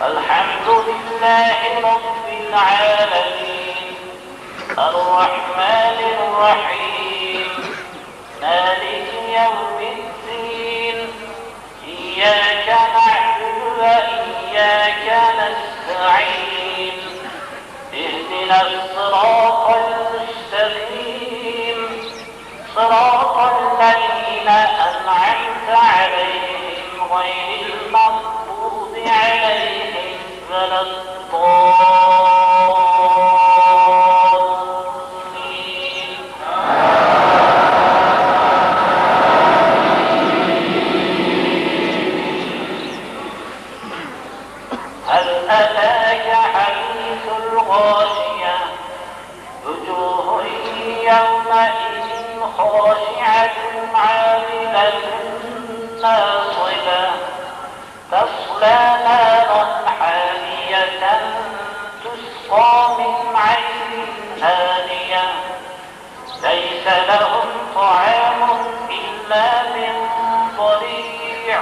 الحمد لله رب العالمين. الرحمن الرحيم. مالك يوم الدين. إياك نعبد وإياك نستعين. اهدنا الصراط المستقيم. صراط الذين أنعمت عليهم غير المغضوب عليهم ولا الضالين. هل أتاك حديث الغاشية. وجوه يومئذ خاشعة عاملة ناصبة. تصلى نارا حامية تسقى من عين آنية. ليس لهم طعام إلا من ضريع.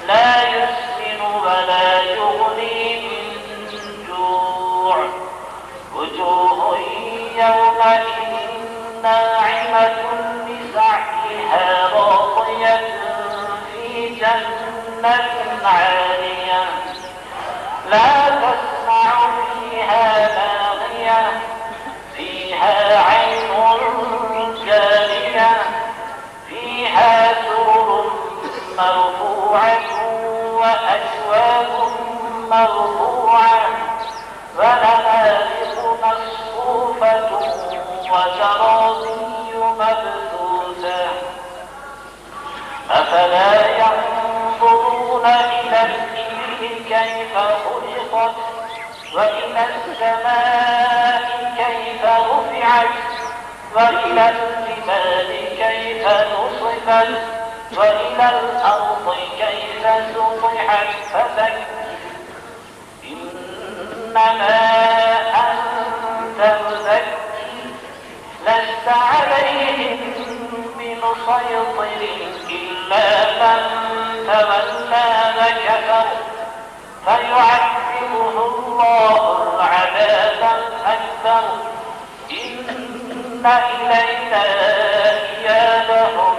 لا يسمن ولا يغني من جوع. وجوه يومئذ ناعمة لسعيها راضية في جنة عالية. لا تسمع فيها لاغية. فيها عين جارية. فيها سرر مرفوعة وأكواب مرفوعة ونمارق مصفوفة وزرابي مبثوثة. أفلا ينظرون إلى الإبل كيف خلقت وإلى السماء كيف رفعت وإلى الجبال كيف نصبت وإلى الأرض كيف سطحت. فذكر إنما أنت مذكر لست عليهم بمسيطر إلا من تولى وكفر فيعذبه الله العذاب الأكبر إن إلينا إيابهم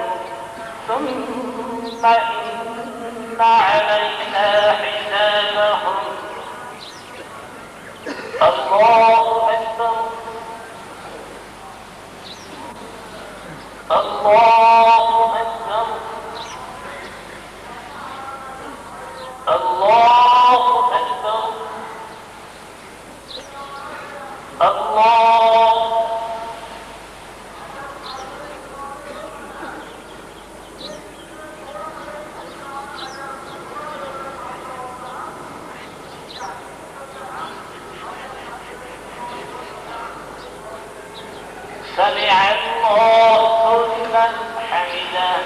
ثم إن علينا حسابهم. الله أكبر. الله أكبر. الله أكبر. الله. سمع الله لمن حمده.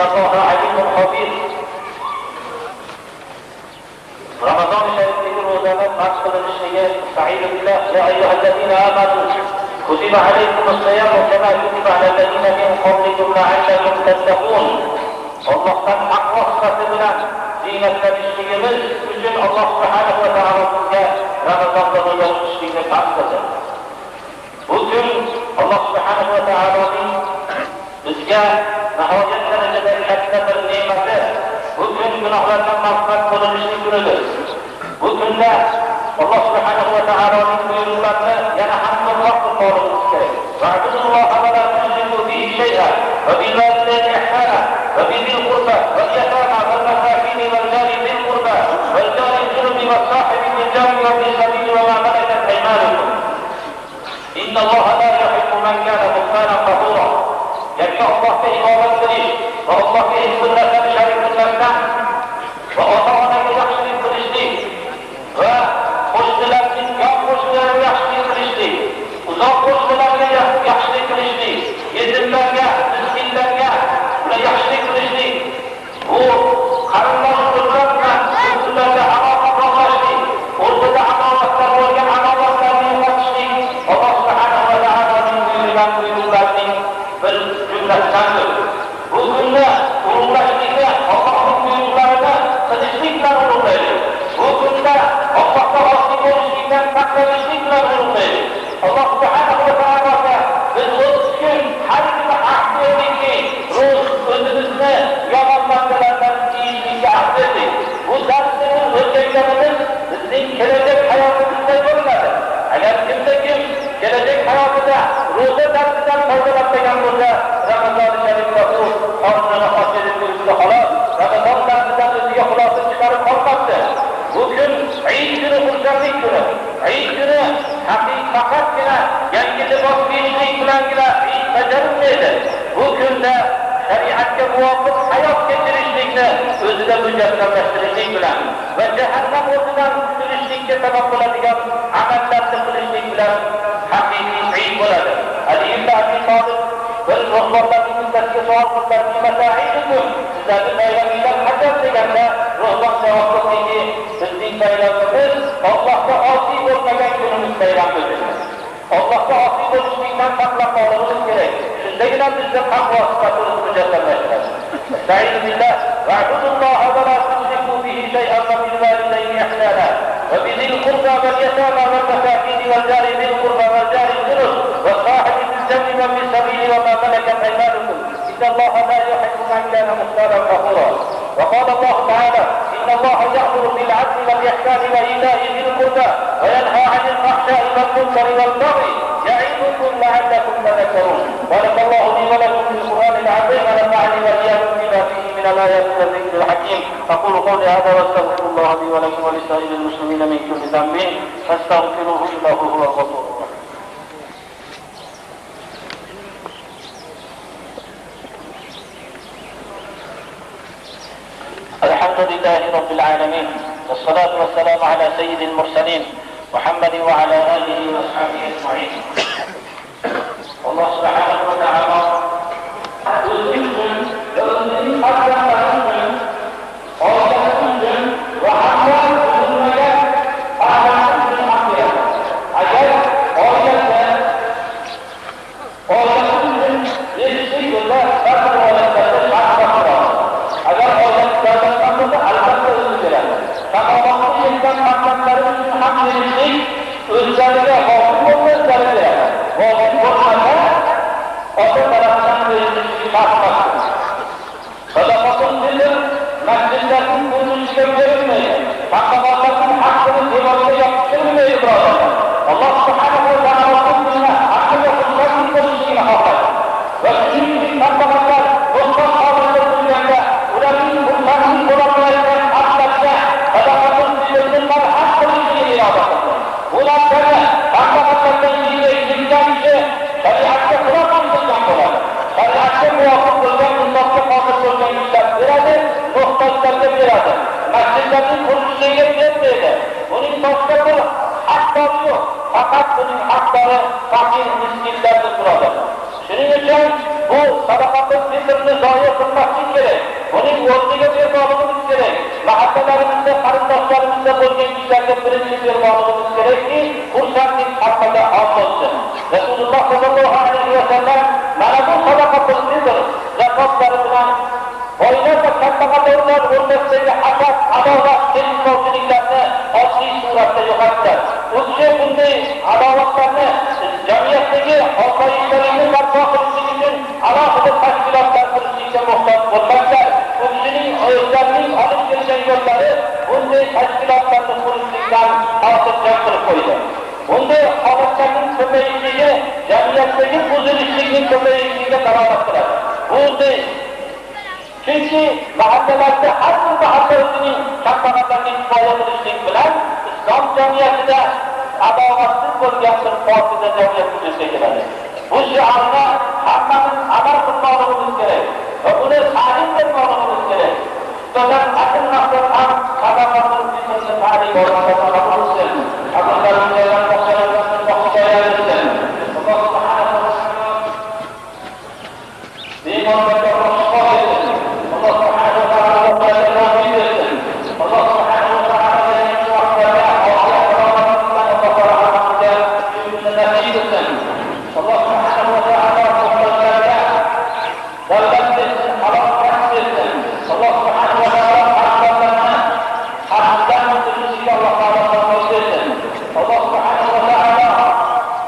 إن الله عليم خبير. رمضان شريف روزانة قد قلنشية سعيد بالله. يا أيها الذين آمنوا كتب عليكم الصيام كما كتب على الذين من قبلكم لعلكم تتقون. Аллахтан хак васитасы белән зиннәтләнешлегебез өчен Аллаһ Субханаһу ва Тәгалә безгә Рамазанда руза тотышны фарз кылды. Бу көн Аллаһ Субханаһу ва Тәгаләнең безгә ниһаять дәрәҗәдә катта бер нигъмәте. Бу көн гөнаһлардан мәгъфирәт булынышны көнедер. Бу көндә Аллаһ Субханаһу ва Тәгаләнең боерыкларына янә һәм бер вакыт калырыбыз кирәк. واعبدوا الله ولا تشركوا به شيئا وبالوالدين إحسانا وبذي القربى واليتامى والمساكين والجار ذي القربى والجار الجنب والصاحب بالجنب وابن السبيل وما ملكت أيمانكم. إن الله لا يحب من كان مختالا فخورا. Яки Аллаһка ибадәт кылыш ва Аллаһка һичбер нәрсәне шәрик кылмастан ва ата-анага яхшылык кылышлык ва кушныларны, якын кушныларга яхшылык кылышлык, озак кушныларга я-, яхшылык кылышлык, етимләргә, мискинләргә, булар яхшылык кылышлык, бу карындаш-уртаклар белән бу көннәрдә алаканы каплашлык, уртада адаватлар булган адаватларны югалтышлык, Аллаһ Субханаһу ва Тәгаләнең боерган боерыкларының бер җөмләсеннәндер. Бу көнне улуглашлыкны Аллаһның боерыкларына кылышлык белән улуглыйбыз. Бу көнне Аллаһка гасый булышлыктан сакланышлык белән улуглыйбыз. Аллаһ Субханаһу ва Тәгаләгә без ул өчен һәр көнне әһәмиятле рус үзебезне яман матдәләрдән тыйышырга әһәмиятле. Бу дәресне без үткәргәнебез безнең киләчәк хәятыбызда күренәдер. Әгәр кем дә кем киләчәк хәятында руза дәресеннән файдаланмаган булса, Рамазан шәрифтә ул карнын ачып йөрүче халат, Рамазан дәресеннән үзенә хуласа чыгарып калмасын. Бу көн Ид көне, хурсанлык көне. Ид көне хакыйкатьтә генә янги либас киешлек белән генә Ид бәҗәрелмәйди. Бу көндә шәригатькә мувафык хәят кичерешлекне үзендә мөҗәссәмләштерешлек белән ва җәһәннәм утыннан котылышлеккә сәбәп булачак гамәлләрне кылышлык белән хакыйкый Ид булады. Әли ибн Әби Талиб бер рухбанларның милләткә сорап куйды: «فيم عيدكم؟ Сезләрнең бәйрәмегез кайчан?» дигәндә, рухбан җавап бирде: «Безнең бәйрәмебез Аллаһка гасый булмаган көнебез бәйрәм бөтен». Аллаһка гасый булышлыктан саклап калырыбыз кирәк. Шундый гына безнең хак васитәбез мөҗәссәмләшә. أستعيذ بالله. واعبدوا الله ولا تشركوا به شيئا وبالوالدين إحسانا وبذي القربى واليتامى والمساكين والجار ذي القربى والجار الجنب والصاحب بالجنب وابن السبيل وما ملكت أيمانكم. إن الله لا يحب من كان مختالا فخورا. وقال الله تعالى: إن الله يأمر بالعدل والإحسان وإيتاء ذي القربى وينهى عن الفحشاء والمنكر والبغي يعظكم لعلكم تذكرون. بارك الله لي ولكم في القرآن العظيم ونفعني وإياكم بما فيه من الآيات والذكر الحكيم. أقول قولي هذا وأستغفر الله لي ولكم ولسائر المسلمين من كل ذنب فاستغفروه إنه هو الغفور الرحيم. الحمد لله رب العالمين، والصلاة والسلام على سيد المرسلين محمد وعلى آله وأصحابه أجمعين. Аллаһ Субханаһу ва Тәгалә үзенең өчен, үзенең хакимияте өчен, Аллаһ өчен ва Аллаһ өчен, Аллаһ өчен хакимият. Әгәр Аллаһ Аллаһ өчен җитешли гүзәл хәзер вәләкәтне шартлап тора. Әгәр Аллаһ җәзаланган булса, әлбәттә, үзе бирә. Һәм Аллаһның йөрткән мәхлуклары өчен һәм җитешли, үзләргә гашыйк булса, үзләре бирә. Гашыйк булмаса, Аллаһ тарафыннан бирелмешлеге шартлап тора. صدقة الفطر мәсҗидләрнең күренешенә бирелмәй, кандагарларның хакын диварга япыштырмый, бирәләр. Аллаһ Субханаһу ва Тәгалә бу көнне һәммәгә хөрмәт күрсәтүне халый. Ва шуның өчен кандагарлар мохтаҗ халында күргәндә, уларның хөрмәтен буларга әйткән хакка садакатул фитрны мәрхәмәт кылышлыгын ирада кылды. Бу нәрсәне кандагарлардан җиңел килгән кеше шәригатькә хилаф булган була. Шәригатькә муафикъ булган, мисалга хасил булган эшләр бирәдер, мохтаҗларга бирәдер. Мәсҗидләрнең күренешенә бирмәйдер. Моның башка бер хакдары юк. Фәкать моның хакдары фәкыйрь, мискинләрдә торадыр. Шуның өчен бу ساداقاتۇل فىتىرنى زايە قىلماسلىق كېرەك. ئۇنى ئۆزىگە بېرىۋالغىنىمىز كېرەك. مەھەللىلىرىمىزدە، قېرىنداشلىرىمىزدا بولغان كىشىلەرگە بىرىنچى بېرىۋالغىنىمىز كېرەككى، خۇرسەنلىك ھەممىگە ئام بولسۇن. رەسۇلۇللاھ ساللاللاھۇ ئەلەيھى ۋەسەللەم مانا بۇ ساداقاتۇل فىتىر زاكاتلىرى بىلەن بويلار ۋە كەمبەغەللەرنىڭ ئۆرنەكلىرىگە ئاساس ئاداۋەت، كېلىشمەۋچىلىكلەرنى ئاددىي سۈرەتتە يوقاتتى. ئۇ كىشى بۇنداق ئاداۋەتلەرنى جەمئىيەتتىكى ئاسايىشچانلىقنى بەرپا قىلىشلىق ئۈچۈن ئالاھىدە تەشكىلاتلار قۇرۇشنى موھتاج بولمايدىكەن. ئۇ كىشىنىڭ ئۆزلىرىنىڭ ئالىپ كەلگەن يوللىرى بۇنداق تەشكىلاتلارنى قۇرۇشلۇقتىن خاتىرجەم قىلىپ قويدى. بۇنداق ھالەتلەرنىڭ كۆپىيىشلىكى جەمئىيەتتىكى بۇزۇلۇشلۇقنىڭ كۆپىيىشلىكىگە دالالەت قىلىدۇ. بۇ چۈنكى مەھەللىلەردە ھەر بىر مەھەللە ئۆزىنىڭ كەمبەغەللىرىنى كۇپايە قىلىشلىق بىلەن ئىسلام جەمئىيىتىدە ئاداۋەتسىز بولغان بىر پاكىزە جەمئىيەت ۋۇجۇدقا كېلىدۇ. بۇ شىئارنى ھەممىمىز ئەمەل قىلماقلىقىمىز كېرەك ۋە بۇنى تەلىم بەرمەكلىكىمىز كېرەك. خۇسۇسەن ئەقىل مەقسەت ھەم ساداقەتنىڭ بىزنى تەلىم بەرمەكلىكىمىز كېرەك. ئاللاھ سۇبھانەھۇ ۋە تائالا بىمارلارغا شىپا بەرسۇن. ئاللاھ سۇبھانەھۇ ۋە تائالا يوقلارغا رەھمەت بەرسۇن. ئاللاھ سۇبھانەھۇ ۋە تائالا يېقىنقى ۋاقىتلاردا ئافىيەت سالامەتلىك بىلەن ئاللاھ تائالا ھەممىمىزگە ئۆمۈرنى نەسىپ قىلسۇن. ئاللاھ سۇبھانەھۇ ۋە تائالا موھتاجلارغا دەۋلەت بەرسۇن، ھالال كەسىپ بەرسۇن. ئاللاھ سۇبھانەھۇ ۋە تائالا قەرزدارلارنى قەرزدارلىقتىن ئاللاھ تائالا ساقلاپ قويسۇن. ئاللاھ سۇبھانەھۇ ۋە تائالا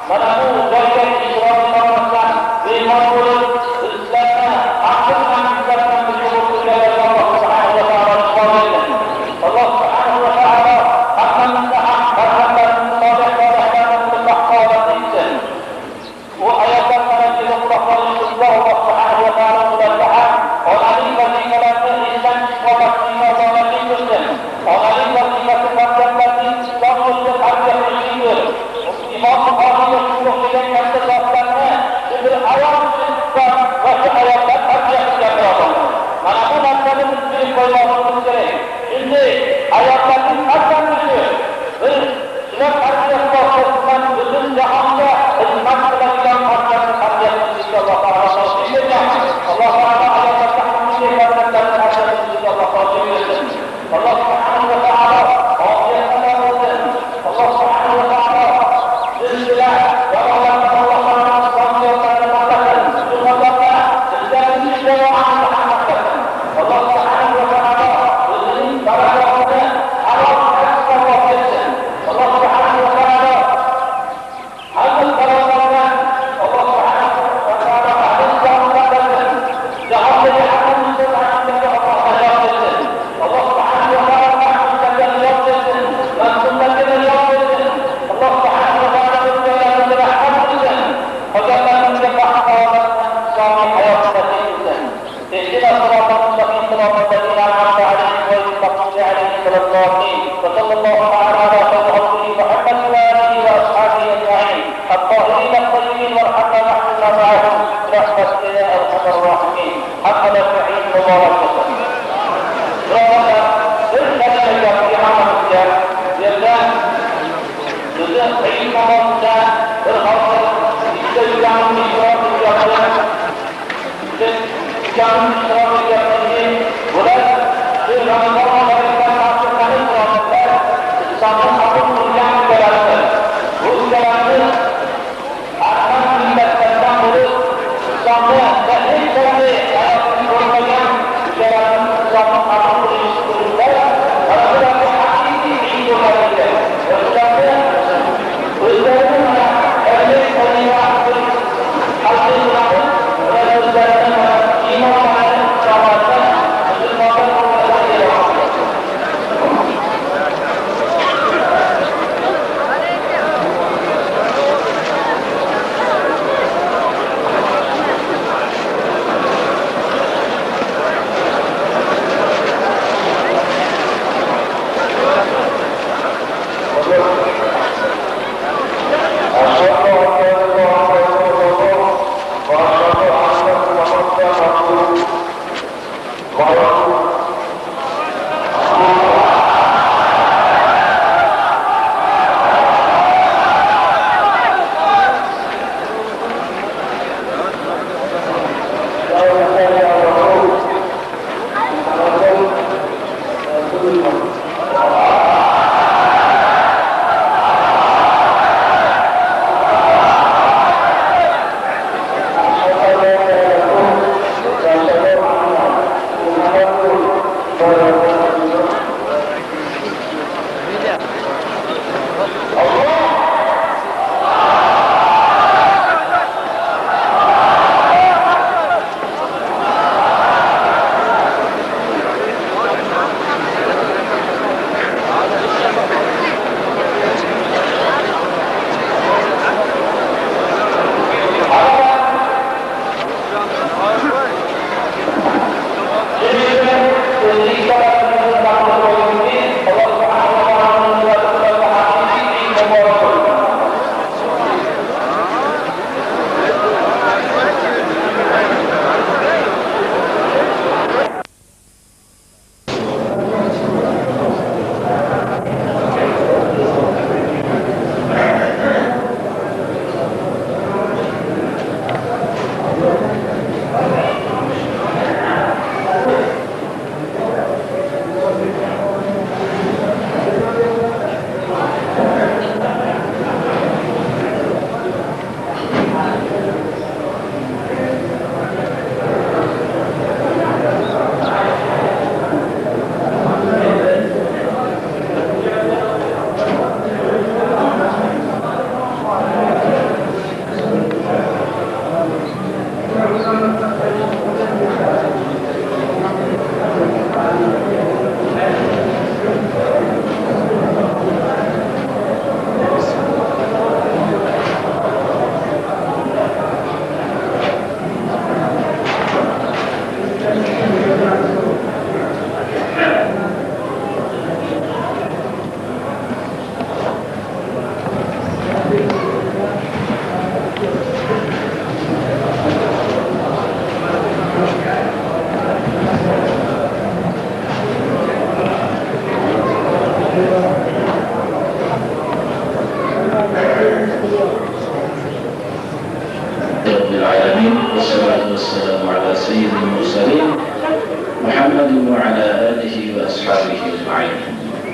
مانا بۇ جايدا ئىشتىراك قىلغانلار بىمار بولۇپ، بىزلەرنى ئاخىر مەنزىللەرنىڭ بىرىگە ئولتۇرغانلارغا ئاللاھ سۇبھانەھۇ ۋە تائالا شىپا بەرسۇن. ئاللاھ سۇبھانەھۇ ۋە تائالا ھەممىمىزنى ھەم پەرزەنتلىرىمىزنى سالىھ، سالىھلارنىڭ مۇتلەق سائادەتلىك قىلسۇن. بۇ ئاياللار مانا كېلىپ قۇلاقلارنى تۇتسا، ئاللاھ سۇبھانەھۇ ۋە تائالا ئۇلارغا ھەم ئانىلىق ۋەزىپىلەرنى ئېسىدىن چۈشۈرمەسلىكنى ئامانەتلىك قىلسۇن. ئانىلىق ۋەزىپىسى پەرزەنتلەرنى ئىسلام يولىدا تەربىيە قىلىشتۇر. ئىمام بۇخارىي ۋە شۇنىڭ دېگەن كەسىپ زاتلارنى بىر ئايال ۋە شۇ ئاياللار تەربىيە قىلغان بولىدۇ. مانا بۇ نەرسىنى بىز بىلىپ قويماقلىقىمىز كېرەك. چۈنكى ئاياللارنىڭ پەرزەنتلىرى بىر كىشىلەر تەربىيەسى ئاساسىدا پۈتۈن جاھانغا خىزمەت قىلىدىغان پەرزەنتنى تەربىيە قىلىشنى ئاللاھ تائالا نېسىپ قىلسۇن. ئاللاھ تائالا ئاياللارغا ھەممىگە پەرزەنتلەرنى تەربىيە قىلىشنى ئاللاھ تائالا نېسىپ قىلسۇن. ئاللاھ سۇبھانەھۇ ۋە تائالا ئافىيەتتە بولسۇن. ئاللاھ سۇبھانەھۇ ۋە تائالا بىز بىلەن ياۋالارنى ئاللاھ تائالا ئىسلام دىيارلىرىنى ساقلىسۇن. شۇ قاتاردا بىزلەرنى ئىسلام ئامىنى ساقلىسۇن. ئاللاھ سۇبھانەھۇ ۋە تائالا ئۆزىنىڭ بارىكاتىنى ھالال كەسىپكە ئاللاھ بەرسۇن. ئاللاھ سۇبھانەھۇ ۋە تائالا ھەممە بارىكاتنى ئاللاھ سۇبھانەھۇ ۋە تائالا ئەھلى ئىسلامغا بەرسۇن. جاھاندىكى ھەممە مۇسۇلمان ئەمەللەرگە ئاللاھ ناجات بەرسۇن. ئاللاھ سۇبھانەھۇ ۋە تائالا مەھرۇملارغا ناجات بەرسۇن. مەزلۇملارغا ناجات بەرسۇن. ئاللاھ سۇبھانەھۇ ۋە تائالا ئۆز جايلىرىمىزگە رەھمەت قىلسۇن. قالغانلىرىمىزگە بەخت-سائادەت بىلەن ئىسلامىي ھاياتنى نېسىپ قىلسۇن. اهدنا الصراط المستقيم، صراط الذين أنعمت عليهم غير المغضوب عليهم ولا الضالين. وصلى الله تعالى على خير خلقه محمد وآله وأصحابه أجمعين الطاهرين الطيبين، وارحمنا معهم برحمتك يا أرحم الراحمين. ھەممىڭلارغا ئىد مۇبارەك بولسۇن. بىراۋانلار، بىر كەلىمە گەپ ئاڭلىمىزچە، يەردە بىزنىڭ ئىد نامازىدا بىر ھازىر ئىشتە يۈرگەن ئىشتىراك قىلىۋاتقان، بىز ئىشتىراك قىلىۋاتقان بۇلار شۇ رامىزان مۇبارەكتە ھازىرلىنىپ تۇرغانلار ئىسلامنى قوبۇل قىلغان بۇلارنى، بۇ بۇلارنى ئەركان مىللەتلەردىن بولۇپ، ئىسلامنى تەھرىر قىلدى، ھاياتىنى كۆرمىگەن مۇجاھىدلارنىڭ ئىسلامنى قوبۇل قىلىش ئۈستىدە، مانا بۇلارنى ھەقىقىي ئىش بولغان ئىكەن. ۋە بۇلارنى ئۆزلىرىنى مانا تەبلىغ قىلىۋاتقان قەلبى بىلەن ۋە ئۆزلىرىنى مانا ئىمان بىلەن ئىسلاملارنى مۇسۇلمانلار قوبۇل قىلىۋاتقان. أشهد أن لا إله إلا الله وأشهد أن محمدا عبده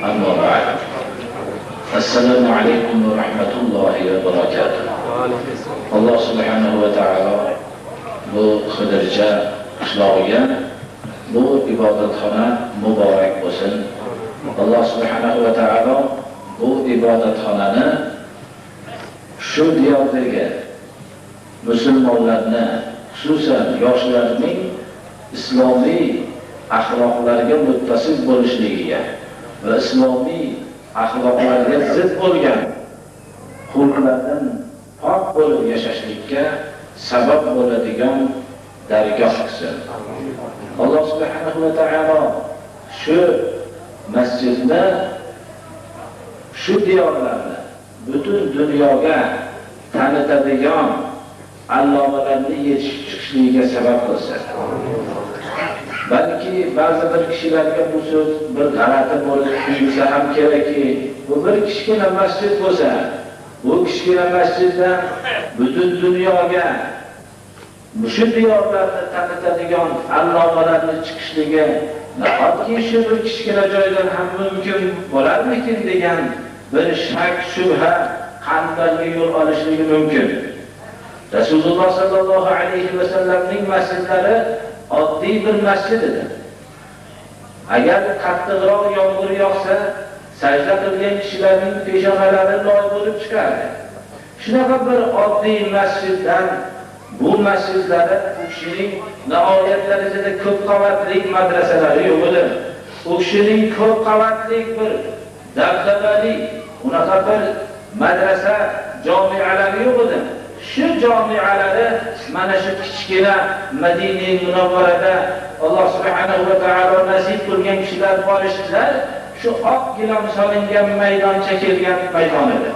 أما بعد. السلام عليكم ورحمة الله وبركاته. ئاللا سۇبھانەھۇ ۋە تائالا بۇ خىدىرچە قىشلاقىغا بۇ ئىبادەتخانا مۇبارەك بولسۇن. ئاللا سۇبھانەھۇ ۋە تائالا بۇ ئىبادەتخانانى شۇ دىياردىكى مۇسۇلمانلارنى، خۇسۇسەن ياشلارنىڭ ئىسلامىي ئەخلاقلارغا مۇتتەسىپ بولۇشلۇقىغا ۋە ئىسلامىي ئەخلاقلارغا زىت بولغان خۇلقلاردىن پاك بولۇپ ياشاشلىققا سەۋەب بولىدىغان دەرگاھ قىلسۇن. ئاللا سۇبھانەھۇ ۋە تائالا شۇ مەسچىتنى، شۇ دىيارلارنى پۈتۈن دۇنياغا تونۇتىدىغان ئاللامىلەرنى يېتىشىپ چىقىشلىقىغا سەۋەب قىلسۇن. بەلكى بەزى بىر كىشىلەرگە بۇ سۆز بىر غەلىتە بولۇپ تۇيۇلسا ھەم كېرەككى، بۇ بىر كىچىككىنە مەسچىت بولسا، بۇ كىچىككىنە مەسچىتتىن پۈتۈن دۇنياغا مۇشۇ دىيارلارنى تونۇتىدىغان ئاللامىلەرنى چىقىشلىقى ناھايىتى شۇ بىر كىچىككىنە جايدىن ھەم مۇمكىن بولارمىكىن دېگەن بىر شەك، شۈبھە قەلبلەرگە يول ئالىشلىقى مۇمكىن. رەسۇلۇللا ساللاللاھۇ ئەلەيھى ۋەسەللەمنىڭ مەسچىتلىرى ئاددىي بىر مەسچىت ئىدى. ئەگەر قاتتىقراق يامغۇر ياغسا، سەجدە قىلغان كىشىلەرنىڭ پېشانىلىرى لاي بولۇپ چىقاردى. شۇنداق بىر ئاددىي مەسچىتتىن بۇ مەسچىتلەردە ئۇ كىشىنىڭ ناھايەت دەرىجىدە كۆپ قەۋەتلىك مەدرەسىلىرى يوق ئىدى. ئۇ كىشىنىڭ كۆپ قەۋەتلىك بىر دەبدەبەلىك، ئۇناقا بىر مەدرەسە، جامىئەلەر يوق ئىدى. شۇ جامىئەلەرنى مانا شۇ كىچىككىنە مەدىنە مۇنەۋۋەرەدە ئاللا سۇبھانەھۇ ۋە تائالا نەسىپ قىلغان كىشىلەر بارىشلار شۇ ئاق گىلەم سالىنغان مەيدان، چېكىلگەن مەيدان ئىدى.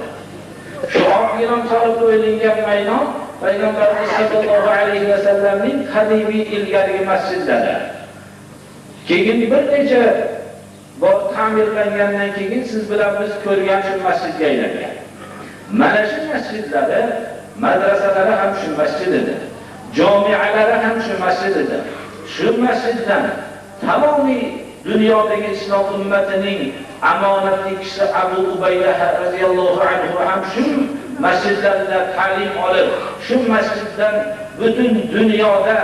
شۇ ئاق گىلەم سالىپ قويۇلغان مەيدان پەيغەمبەرىمىز ساللاللاھۇ ئەلەيھى ۋەسەللەمنىڭ قەدىمىي ئىلگىرىكى مەسچىتلىرى. كېيىن بىر نەچچە بار تەمىرلەنگەندىن كېيىن سىز بىلەن بىز كۆرگەن شۇ مەسچىتكە ئايلانغان. مانا شۇ مەسچىتلەردە مەدرەسەلەر ھەم شۇ مەسچىت ئىدى. جامىئەلەر ھەم شۇ مەسچىت ئىدى. شۇ مەسچىتلەر تامامى دۇنيادىكى ئىسلام ئۈممىتىنىڭ ئامانەتلىك كىشىسى ئەبۇ ئۇبەيدە رەزىياللاھۇ ئەنھۇ ھەم شۇ مەسچىتلەردە تەلىم ئېلىپ، شۇ مەسچىتلەر پۈتۈن دۇنيادا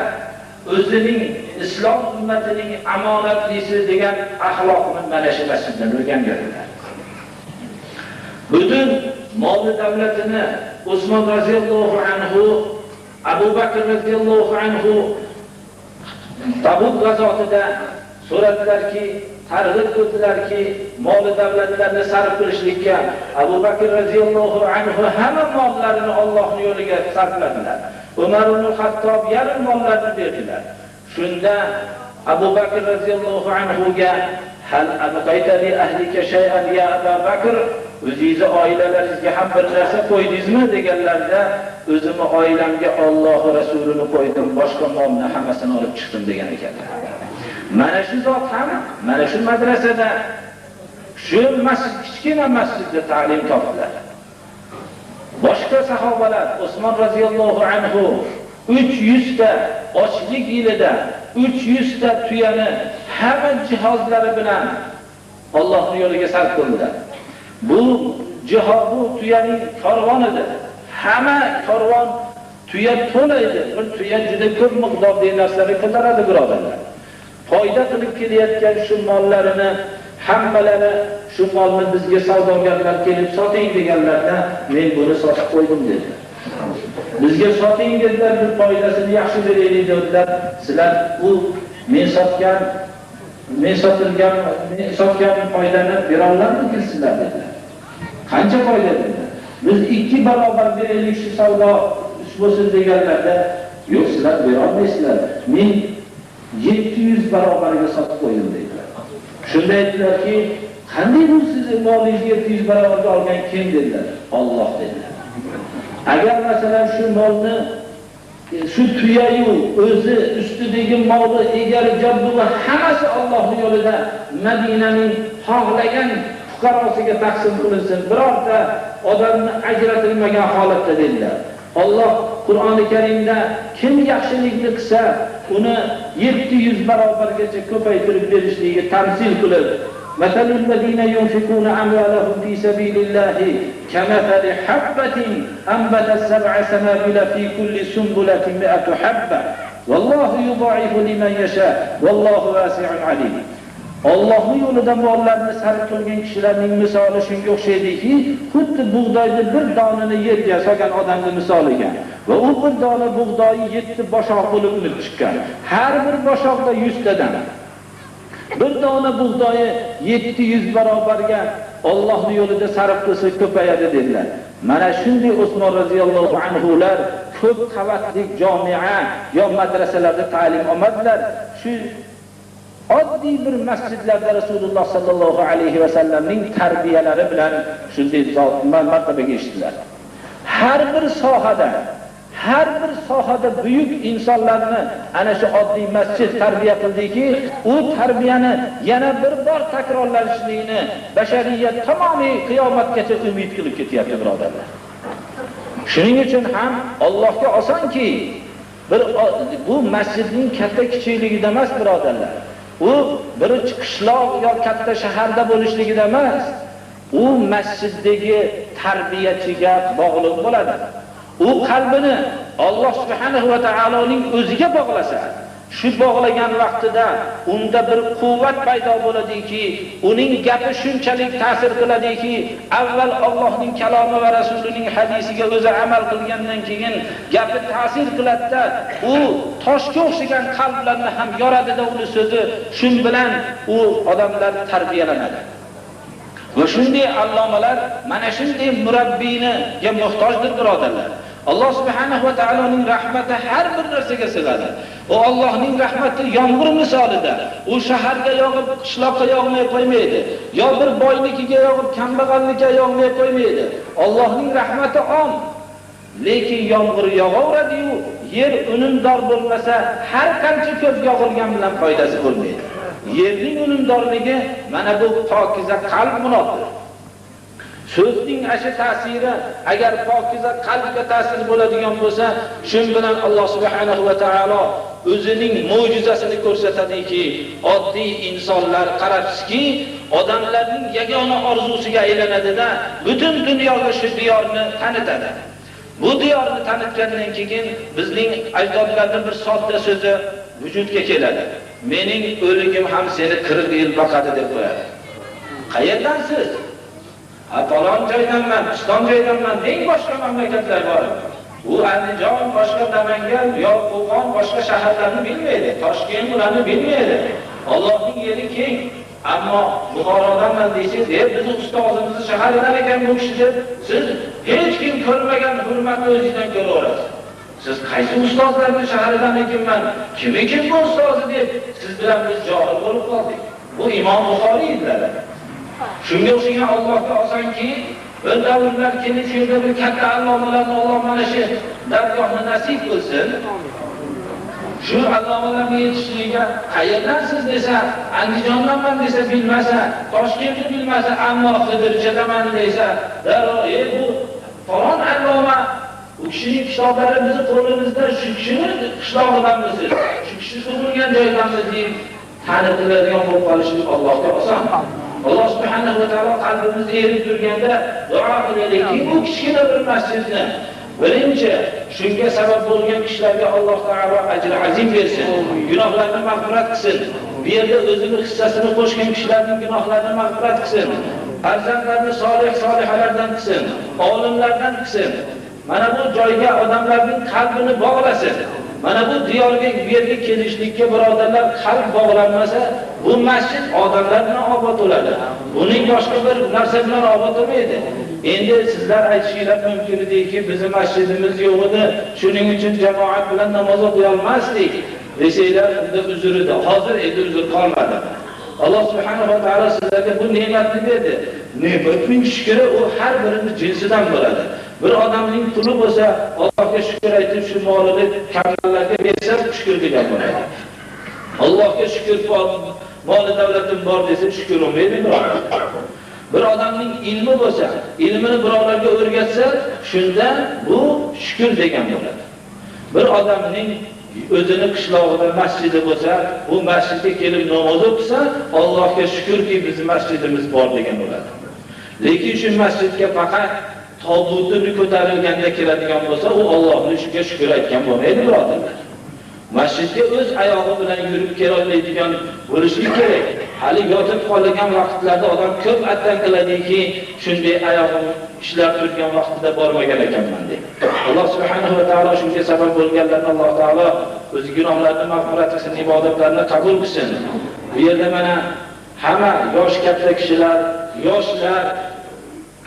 ئۆزىنىڭ ئىسلام ئۈممىتىنىڭ ئامانەتلىسى دېگەن ئەخلاقنى مانا شۇ مەسچىتتىن ئۆگەنگەنلەر. پۈتۈن مالى دەۋلىتىنى ئوسمان رەزىياللاھۇ ئەنھۇ، ئەبۇ بەكر رەزىياللاھۇ ئەنھۇ تەبۇك غازاتىدا سۆرەتلەركى، تەرغىب قىلدىلەركى، مالى دەۋلەتلەرنى سەرپ قىلىشلىككە ئەبۇ بەكر رەزىياللاھۇ ئەنھۇ ھەممە ماللىرىنى ئاللاھنىڭ يولىغا سەرپلەدىلەر. ئۆمەر ئىبنۇل خەتتاب يېرىم ماللارنى بەردىلەر. شۇندا ئەبۇ بەكر رەزىياللاھۇ ئەنھۇگە، «ھەل ئەبقەيتە لىئەھلىكە شەيئەن يا ئەبا بەكر؟» ئۆزىڭىزنىڭ ئائىلىلىرىڭىزگە ھەم بىر نەرسە قويدىڭىزمۇ؟ دېگەنلەردە، «ئۆزۈمنىڭ ئائىلەمگە ئاللاھ ۋە رەسۇلىنى قويدۇم، باشقا مالنى ھەممىسىنى ئېلىپ چىقتىم» دېگەن ئىكەنلەر. مانا شۇ زات ھەم مانا شۇ مەدرەسەدە، شۇ مەسچىت، كىچىككىنە مەسچىتتە تەلىم تاپتىلار. باشقا ساھابىلەر، ئوسمان رەزىياللاھۇ ئەنھۇ ئۈچ يۈز تە، ئاچلىق يىلىدا ئۈچ يۈز تە تۇيانى ھەممە جىھازلىرى بىلەن ئاللاھنىڭ يولىغا سەرپ قىلدى. بۇ جىھاز، بۇ تۇيانىڭ كارۋانىدە ھەممە كارۋان تۇيا تولا ئىدى. بىر تۇيا جۈدە كۆپ مىقداردا نەرسىلەرنى كۆتۈرەتتى، بۇرادەرلەر. پايدا قىلىپ كېلىۋاتقان شۇ ماللىرىنى ھەممىلىرى شۇ مالنى بىزگە سوداگەرلەر كېلىپ ساتىڭ دېگەنلەردە، مەن بۇنى ساتىپ قويدۇم دېدى. بىزگە ساتىڭ دېدىلەر، بىر پايدىسىنى ياخشى بېرەيلى دېدىلەر. سىلەر بۇ مەن ساتقان، مەن ساتىلغان، مەن ساتقان پايدىنى بېرەلەرمىكىنسىلەر دېدىلەر. قانچە پايدا دېدى. بىز ئىككى باراۋەر بېرەيلى شۇ سودا ئۈچ بولسۇن دېگەنلەردە، يوق، سىلەر بېرەلمەيسىلەر. مەن يەتتە يۈز باراۋەرگە ساتىپ قويدۇم دەيدۇ. شۇندا ئېيتتىلەركى، قانداق بۇ سىزنىڭ مالىڭىزنى يەتتە يۈز باراۋەرگە ئالغان كىم دېدىلەر. ئاللاھ دېدى. ئەگەر مەسىلەن شۇ مالنى، شۇ تۇيايۇ ئۆزى ئۈستىدىكى مالى ئېگەر جابدۇغا ھەممىسى ئاللاھنىڭ يولىدا مەدىنەنىڭ خاھلىغان پۇقاراسىغا تەقسىم قىلىنسۇن، بىرەرتە ئادەمنى ئاجرىتىلمىگەن ھالەتتە دېدىلەر. ئاللاھ قۇرئانى كەرىمدە كىم ياخشىلىقنى قىلسا، ئۇنى يەتتە يۈز باراۋەرگىچە كۆپەيتىپ بېرىشلىكى تەمسىل قىلىپ، مەسەلۇللەزىنە يۇنفىقۇنە ئەمۋالەھۇم فى سەبىلىللاھى كەمەسەلى ھەببەتىن ئەنبەتەت سەبئە سەنابىلە فى كۇللى سۇنبۇلەتىن مىئەتۇ ھەببە ۋەللاھۇ يۇضاعىفۇ لىمەن يەشا ۋەللاھۇ ۋاسىئۇن ئەلىم. ئاللاھنىڭ يولىدا ماللارنى سەرپ قىلغان كىشىلەرنىڭ مىسالى شۇنىڭغا ئوخشايدۇكى، خۇددى بۇغدايدا بىر دانىنى يەرگە سالغان ئادەمنىڭ مىسالىغا. ۋە ئۇ بىر دانە بۇغدايى يەتتە باشاق بولۇپ ئۈنۈپ چىققان. ھەر بىر باشاقتا يۈز تەدەن. بىر دانە بۇغدايى يەتتە يۈز باراۋەرگە ئاللاھنىڭ يولىدا سەرپ قىلسا كۆپەيەدى دېدىلەر. مانا شۇنداق ئوسمان رەزىياللاھۇ ئەنھۇلار كۆپ قەۋەتلىك جامىئە يا مەدرەسىلەردە تەلىم ئالمىدىلار. شۇ ئاددىي بىر مەسچىتلەردە رەسۇلۇللاھ ساللاللاھۇ ئەلەيھى ۋەسەللەمنىڭ تەربىيەلىرى بىلەن شۇنداق زا-، مە-، مەرتەبىگە ئېرىشتىلەر. ھەر بىر ساھەدە، ھەر بىر ساھەدە بۈيۈك ئىنسانلارنى ئەنە شۇ ئاددىي مەسچىت تەربىيە قىلدىكى، ئۇ تەربىيەنى يەنە بىر بار تەكرارلىنىشلىكىنى بەشەرىيەت تامامى قىيامەتكىچە ئۈمىد قىلىپ كېتىۋاتىدۇ، بۇرادەرلەر. شۇنىڭ ئۈچۈن ھەم ئاللاھقا ئاسانكى، بىر ئا-، بۇ مەسچىتنىڭ كاتتا كىچىكلىكىدە ئەمەس، بۇرادەرلەر. ئۇ بىر قىشلاق يا كاتتا شەھەردە بولۇشلۇقىدا ئەمەس. ئۇ مەسچىتتىكى تەربىيەچىگە باغلىق بولىدۇ. ئۇ قەلبىنى ئاللاھ سۇبھانەھۇ ۋە تائالانىڭ ئۆزىگە باغلىسا، شۇ باغلىغان ۋاقتىدا ئۇندا بىر قۇۋۋەت پەيدا بولىدۇكى، ئۇنىڭ گەپى شۇنچىلىك تەسىر قىلىدۇكى، ئەۋۋەل ئاللاھنىڭ كالامى ۋە رەسۇلىنىڭ ھەدىسىگە ئۆزى ئەمەل قىلغاندىن كېيىن گەپى تەسىر قىلىدىدە، ئۇ تاشقا ئوخشىغان قەلبلەرنى ھەم يارىدىدە، ئۇنى سۆزى شۇ بىلەن ئۇ ئادەملەر تەربىيەلىنىدۇ. ۋە شۇنداق ئاللامىلەر مانا شۇنداق مۇرەببىيگە موھتاجدۇر، بۇرادەرلەر. ئاللاھ سۇبھانەھۇ ۋە تائالانىڭ رەھمىتى ھەر بىر نەرسىگە سىغىدۇ. ئۇ ئاللاھنىڭ رەھمىتى يامغۇر مىسالىدا. ئۇ شەھەرگە ياغىپ، قىشلاققا ياغماي قويمايدۇ. يا بىر باينىڭكىگە ياغىپ، كەمبەغەلنىڭكىگە ياغماي قويمايدۇ. ئاللاھنىڭ رەھمىتى ئام. لېكىن يامغۇر ياغاۋېرىدۇ-يۇ، يەر ئۈنۈمدار بولمىسا، ھەر قانچە كۆپ ياغۇرغان بىلەن پايدىسى بولمايدۇ. يەرنىڭ ئۈنۈمدارلىقى مانا بۇ پاكىزە قەلب مۇناپىق. سۆزنىڭ ئاشۇ تەسىرى، ئەگەر پاكىزە قەلبكە تەسىر بولىدىغان بولسا، شۇ بىلەن ئاللاھ سۇبھانەھۇ ۋە تائالا ئۆزىنىڭ مۆجىزىسىنى كۆرسىتىدۇكى، ئاددىي ئىنسانلار قاراپسىزكى، ئادەملەرنىڭ يېگانە ئارزۇسىغا ئايلىنىدۇ-دە، پۈتۈن دۇنياغا شۇ دىيارنى تانىتىدۇ. بۇ دىيارنى تانىتقاندىن كېيىن بىزنىڭ ئەجدادلارنىڭ بىر ساددا سۆزى ۋۇجۇدقا كېلىدۇ. مېنىڭ ئۆلۈكۈم ھەم سېنى قىرىق يىل باقىدۇ دەپ قويىدۇ. قەيەردىن سىز؟ ھە، پالان جايدىن مەن، پىستان جايدىن مەن، ئەڭ باشقا مەملىكەتلەر بار. ئۇ ئەندىجان، باشقا نامەنگەن يا قوقان، باشقا شەھەرلەرنى بىلمەيدۇ، تاشكەنت بۇلارنى بىلمەيدۇ. ئاللاھنىڭ يېرى كەڭ. ئەمما بۇخارادىن مەن دېسە، دەپ بىز ئۇستازىمىزنى شەھەردىن ئىكەن بۇ كىشى دەپ، سىز ھېچكىم كۆرمىگەن ھۆرمەتنى ئۆزىدىن كۆرۈۋالىسىز. سىز قايسى ئۇستازلارنى شەھەردىن ئىكەن مەن، كىمى كىم بۇ ئۇستازى دەپ، سىز بىلەن بىز جاھىل بولۇپ قالدۇق. بۇ ئىمام بۇخارىي ئىدىلەر. شۇنىڭغا ئوخشىغان ئاللاھقا ئاسانكى، بىر دەۋرلەر كېلىپ، شۇ يەردە بىر كاتتا ئاللامىلەرنى ئاللا مانا شۇ دەرگاھنى نەسىب قىلسۇن. شۇ ئاللامىلەرنى يېتىشلىكىگە قەيەردىن سىز دېسە، ئەندىجاندىن مەن دېسە بىلمەسە، تاشكەنتنى بىلمەسە، ئەمما خىدىرچىدە مەن دېسە، دەرھال، ئەي، بۇ پالان ئاللامە، ئۇ كىشىنىڭ كىتابلىرى بىزنىڭ قولىمىزدا، شۇ كىشىنىڭ قىشلاغىدىمىسىز، شۇ كىشى تۇغۇلغان جايدىمسىز دەپ تەنتىلەيدىغان بولۇپ قالىشىمىز ئاللاھقا ئاسان. ئاللاھ سۇبھانەھۇ ۋە تائالا قەلبىمىزدە ئېرىپ تۇرغاندا دۇئا قىلايلىكى، بۇ كىچىككىنە بىر مەسچىتنى، بىرىنچى، شۇنىڭغا سەۋەب بولغان كىشىلەرگە ئاللاھ تائالا ئەجرى ئەزىم بەرسۇن، گۇناھلارنى مەغپىرەت قىلسۇن. بۇ يەردە ئۆزىنىڭ ھىسسىسىنى قوشقان كىشىلەرنىڭ گۇناھلىرىنى مەغپىرەت قىلسۇن. پەرزەنتلەرنى سالىھ سالىھەلەردىن قىلسۇن، ئالىملەردىن قىلسۇن. مانا بۇ جايغا ئادەملەرنىڭ قەلبىنى باغلىسۇن. مانا بۇ دىيارغا، بۇ يەرگە كېلىشلىككە، بۇرادەرلەر، قەلب باغلانمىسا، بۇ مەسچىت ئادەملەر بىلەن ئاۋات بولىدۇ. بۇنى باشقا بىر نەرسە بىلەن ئاۋات بولمايدۇ. ئەمدى سىزلەر ئېيتىشىڭلار مۇمكىن ئىدىكى، بىزنىڭ مەسچىتىمىز يوق ئىدى، شۇنىڭ ئۈچۈن جامائەت بىلەن ناماز ئوقۇيالماستۇق دېسەڭلار، ئۇنداق ئۆزرىدۇر. ھازىر ئەمدى ئۆزرى قالمىدى. ئاللاھ سۇبھانەھۇ ۋە تائالا سىزلەرگە بۇ نېمەتنى بەردى. نېمەتنىڭ شۈكرى ئۇ ھەر بىرىنىڭ جىنسىدىن بولىدۇ. بىر ئادەمنىڭ پۇلى بولسا، ئاللاھقا شۈكۈر ئېيتىپ، شۇ مالىنى كەمبەغەللەرگە بەرسە، شۈكۈر دېگەن بولىدۇ. ئاللاھقا شۈكۈر، مالى دەۋلىتىم بار دېسە، شۈكۈر بولمايدۇ، بىرادەر. بىر ئادەمنىڭ ئىلمى بولسا، ئىلمىنى بىراۋلارغا ئۆرگەتسە، شۇندا بۇ شۈكۈر دېگەن بولىدۇ. بىر ئادەمنىڭ ئۆزىنىڭ قىشلاغىدا مەسچىتى بولسا، بۇ مەسچىتكە كېلىپ ناماز ئوقۇسا، ئاللاھقا شۈكۈركى، بىزنىڭ مەسچىتىمىز بار دېگەن بولىدۇ. لېكىن شۇ مەسچىتكە پەقەت تابۇتىنى كۆتۈرۈلگەندە كېلىدىغان بولسا، ئۇ ئاللاھنىڭ شۈكرى، شۈكرى ئېيتقان بولمايدۇ، بۇرادەرلەر. مەسچىتكە ئۆز ئاياغى بىلەن يۈرۈپ كېلەلەيدىغان بولۇشى كېرەك. ھېلى ياتىپ قالغان ۋاقىتلاردا ئادەم كۆپ ئەتەن قىلىدۇكى، شۇنداق ئاياغىم ئىشلەپ تۇرغان ۋاقتىدا بارمىغان ئىكەنمەن دەپ. ئاللاھ سۇبھانەھۇ ۋە تائالا شۇنىڭغا سەۋەب بولغانلارنى ئاللاھ تائالا ئۆز گۇناھلىرىنى مەغپىرەت قىلسۇن، ئىبادەتلىرىنى قەبۇل قىلسۇن. بۇ يەردە مانا ھەممە ياش، كاتتا كىشىلەر، ياشلار،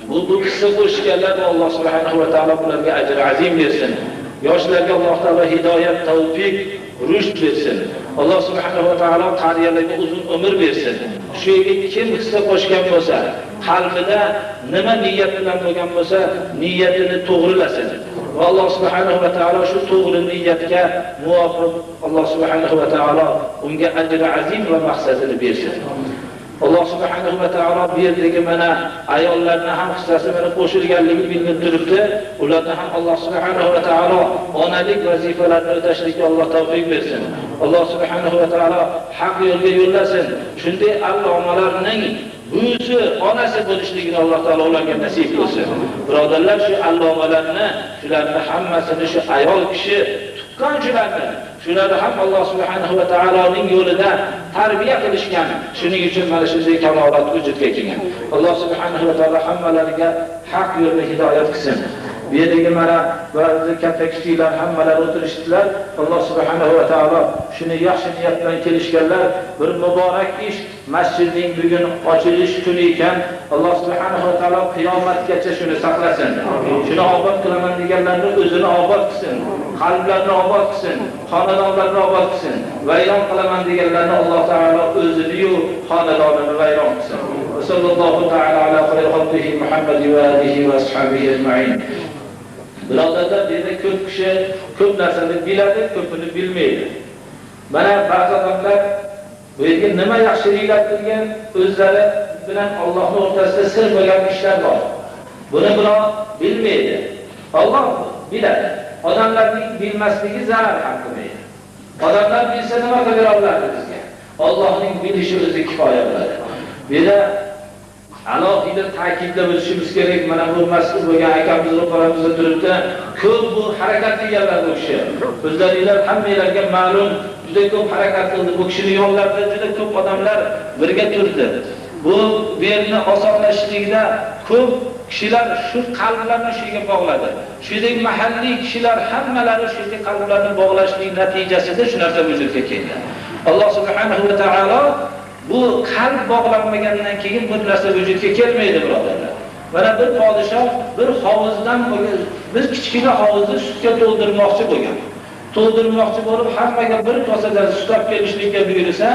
بۇ، بۇ قىسسا قوشقانلار، ئاللاھ سۇبھانەھۇ ۋە تائالا بۇلارغا ئەجر ئەزىم بەرسۇن. ياشلارغا ئاللاھ تائالا ھىدايەت، تەۋپىق، رۇشد بەرسىن. ئاللاھ سۇبھانەھۇ ۋە تائالا قارىيلارغا ئۇزۇن ئۆمۈر بەرسىن. شۇ يەرگە كىم قىسسا قوشقان بولسا، قەلبىدە نېمە نىيەت بىلەن بولغان بولسا، نىيەتىنى توغرىلىسۇن. ۋە ئاللاھ سۇبھانەھۇ ۋە تائالا شۇ توغرا نىيەتكە مۇۋاپىق، ئاللاھ سۇبھانەھۇ ۋە تائالا ئۇنىڭغا ئەجر ئەزىم ۋە مەقسەتىنى بەرسۇن. ئاللاھ سۇبھانەھۇ ۋە تائالا بۇ يەردىكى مانا ئاياللارنى ھەم قىسسىسى مانا قوشۇلغانلىقى بىلىنىپ تۇرۇپتۇ. ئۇلارنى ھەم ئاللاھ سۇبھانەھۇ ۋە تائالا ئانىلىق ۋەزىپىلەرنى ئۆتەشلىككە ئاللاھ تەۋپىق بەرسۇن. ئاللاھ سۇبھانەھۇ ۋە تائالا ھەق يولغا يوللىسۇن. شۇنداق ئاللامىلارنىڭ بۈۋىسى، ئانىسى بولۇشلۇقىنى ئاللاھ تائالا ئۇلارغا نەسىپ قىلسۇن. بۇرادەرلەر، شۇ ئاللامىلارنى، شۇلارنى ھەممىسىنى شۇ ئايال كىشى تۇغقان شۇلارنى، شۇلارنى ھەم ئاللاھ سۇبھانەھۇ ۋە تائالانىڭ يولىدا تەربىيە قىلىشقان، شۇنىڭ ئۈچۈن مانا شۇنداق كامالات ۋۇجۇدقا كەلگەن. ئاللاھ سۇبھانەھۇ ۋە تائالا ھەممىلەرگە ھەق يولنى ھىدايەت قىلسۇن. بۇ يەردىكى مانا بەزى كاتتا كىچىكلەر ھەممىلەر ئولتۇرۇشتىلار. ئاللاھ سۇبھانەھۇ ۋە تائالا شۇنى ياخشى نىيەت بىلەن كېلىشكەنلەر بىر مۇبارەك ئىش، مەسچىتنىڭ بۈگۈن ئاچىلىش كۈنى ئىكەن. ئاللاھ سۇبھانەھۇ ۋە تائالا قىيامەتكىچە شۇنى ساقلىسۇن. شۇنى ئاباد قىلىمەن دېگەنلەرنى ئۆزىنى ئاباد قىلسۇن، قەلبلەرنى ئاباد قىلسۇن، خانىدانلارنى ئاباد قىلسۇن. ۋەيران قىلىمەن دېگەنلەرنى ئاللاھ تائالا ئۆزىنىيۇ خانىدانىنى ۋەيران قىلسۇن. ۋە ساللاللاھۇ تائالا ئەلا خەيرى خەلقىھى مۇھەممەد ۋە ئالىھى ۋە ئەسھابىھى ئەجمەئىن. بۇرادەرلەر، بىزدە كۆپ كىشى كۆپ نەرسىنى بىلەدۇ، كۆپىنى بىلمەيدۇ. مانا بەزى ئادەملەر بۇ يەرگە نېمە ياخشى نىيەت قىلگەن، ئۆزلىرى بىلەن ئاللاھنىڭ ئوتتۇرىسىدا سىر بولغان ئىشلار بار. بۇنى بۇلار بىلمەيدۇ. ئاللاھ بىلىدۇ. ئادەملەرنىڭ بىلمەسلىكى زەرەر ھەم قىلمايدۇ. ئادەملەر بىلسە نېمە قىلىۋېرەلەيدۇ بىزگە؟ ئاللاھنىڭ بىلىشى ئۆزى كىپايە قىلىدۇ. بىزدە ئالاھىدە تەكىتلەپ ئۆتۈشىمىز كېرەك، مانا بۇ مەسئۇل بولغان ئاكامىزنىڭ روپىرىمىزدا تۇرۇپتۇ. كۆپ بۇ ھەرىكەت قىلگەنلەر بۇ كىشى. ئۆزلەرنىڭ ھەممىلەرگە مەلۇم، جۈدە كۆپ ھەرىكەت قىلدى. بۇ كىشىنىڭ يوللىرىدا جۈدە كۆپ ئادەملەر بىرگە تۇردى. بۇ يەرنى ئاسانلاشتۇرۇشىدا كۆپ كىشىلەر شۇ قەلبلەرنى شۇ يەرگە باغلىدى. شۇ يەردىكى مەھەللىي كىشىلەر ھەممىلەرنى شۇ يەردىكى قەلبلەرنى باغلاشلىق نەتىجىسىدە شۇ نەرسە ۋۇجۇدقا كەلدى. ئاللاھ سۇبھانەھۇ ۋە تائالا بۇ قەلب باغلانمىغاندىن كېيىن بۇ نەرسە ۋۇجۇدقا كەلمەيدۇ، بۇرادەرلەر. مانا بىر پادىشاھ بىر ھاۋۇزدىن، بىر كىچىككىنە ھاۋۇزنى سۈتكە تولدۇرماقچى بولغان. تولدۇرماقچى بولۇپ، ھەممىگە بىر كاسىدىن سۈت ئەپ كېلىشلىككە بۇيرۇسا،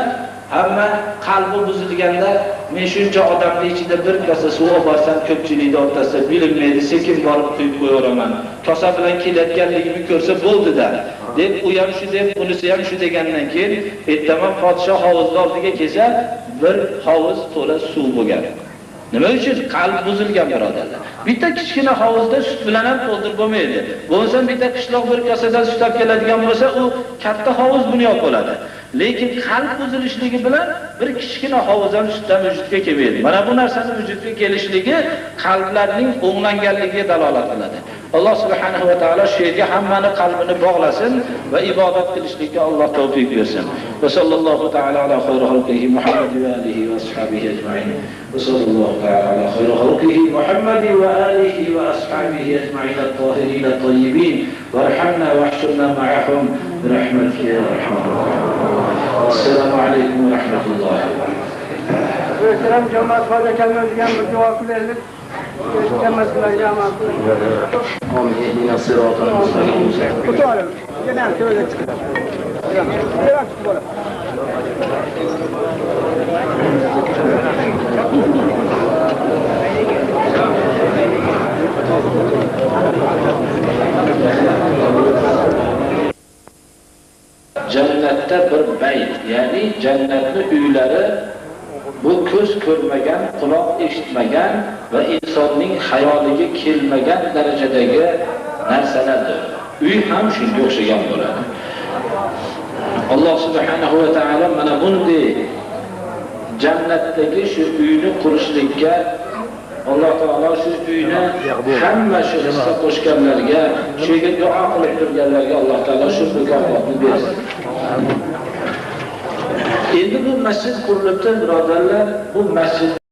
ھەممە قەلبى بۇزۇلغاندا، مەن شۇنچە ئادەمنىڭ ئىچىدە بىر كاسا سۇ ئاپارسام، كۆپچىلىكتە ئولتۇرسا بىلىنمەيدۇ، سېكىن بارىپ قۇيۇپ قويۇۋېرىمەن. كاسا بىلەن كېلىۋاتقانلىقىمنى كۆرسە بولدى-دە، دەپ، ئۇ ھەم شۇ دەپ، بۇنىسى ھەم شۇ دېگەندىن كېيىن، ئېيتتىمەن، پادىشاھ ھاۋۇزنىڭ ئالدىغا كەلسە، بىر ھاۋۇز تولا سۇ بولغان. نېمە ئۈچۈن؟ قەلب بۇزۇلغان، بۇرادەرلەر. بىتتا كىچىككىنە ھاۋۇزدا سۈت بىلەن ھەم تولدۇرۇپ بولمايدۇ. بولمىسا، بىتتا قىشلىق بىر كاسىدىن سۈت ئەپ كېلىدىغان بولسا، ئۇ كاتتا ھاۋۇز بۇنياد بولىدۇ. لېكىن قەلب بۇزۇلۇشلۇقى بىلەن بىر كىچىككىنە ھاۋۇز ھەم سۈت ھەم ۋۇجۇدقا كەلمەيدۇ. مانا بۇ نەرسىنىڭ ۋۇجۇدقا كېلىشلىكى قەلبلەرنىڭ ئوڭلانغانلىقىغا دالالەت قىلىدۇ. ئاللاھ سۇبھانەھۇ ۋە تائالا شۇ يەرگە ھەممىنىڭ قەلبىنى باغلىسۇن ۋە ئىبادەت قىلىشلىككە ئاللاھ تەۋپىق بەرسۇن. ۋە ساللاللاھۇ تائالا ئەلا خەيرى خەلقىھى مۇھەممەد ۋە ئالىھى ۋە ئەسھابىھى ئەجمەئىن. ۋە ساللاللاھۇ تائالا ئەلا خەيرى خەلقىھى مۇھەممەد ۋە ئالىھى ۋە ئەسھابىھى ئەجمەئىن الطاهرين الطيبين وارحمنا واحشرنا معهم برحمتك يا أرحم الراحمين. السلام عليكم ورحمة الله وبركاته. مۆھتەرەم جامائەت، ھازىر كەلمەيدىغان بىر دۇئا قىلىۋېلىڭ. ئامىن. اهدنا الصراط المستقيم. جەننەتتە بىر بەيت، يەنى جەننەتنىڭ ئۆيلىرى، بۇ كۆز كۆرمىگەن، قۇلاق ئېشىتمىگەن ۋە ئىنساننىڭ خىيالىغا كەلمىگەن دەرىجىدىكى نەرسىلەردۇر. ئۆي ھەم شۇنىڭغا ئوخشىغان بولىدۇ. ئاللا سۇبھانەھۇ ۋە تائالا مانا بۇنداق جەننەتتىكى شۇ ئۆينى قۇرۇشلۇققا ئاللا تائالا شۇ ئۆينى ھەممە شۇ ھەسسە قوشقانلارغا، شۇ يەرگە دۇئا قىلىپ تۇرغانلارغا ئاللا تائالا شۇ مۇكاپاتنى بەرسۇن. ئەمدى بۇ مەسچىت قۇرۇلۇپتۇ، بۇرادەرلەر، بۇ مەسچىت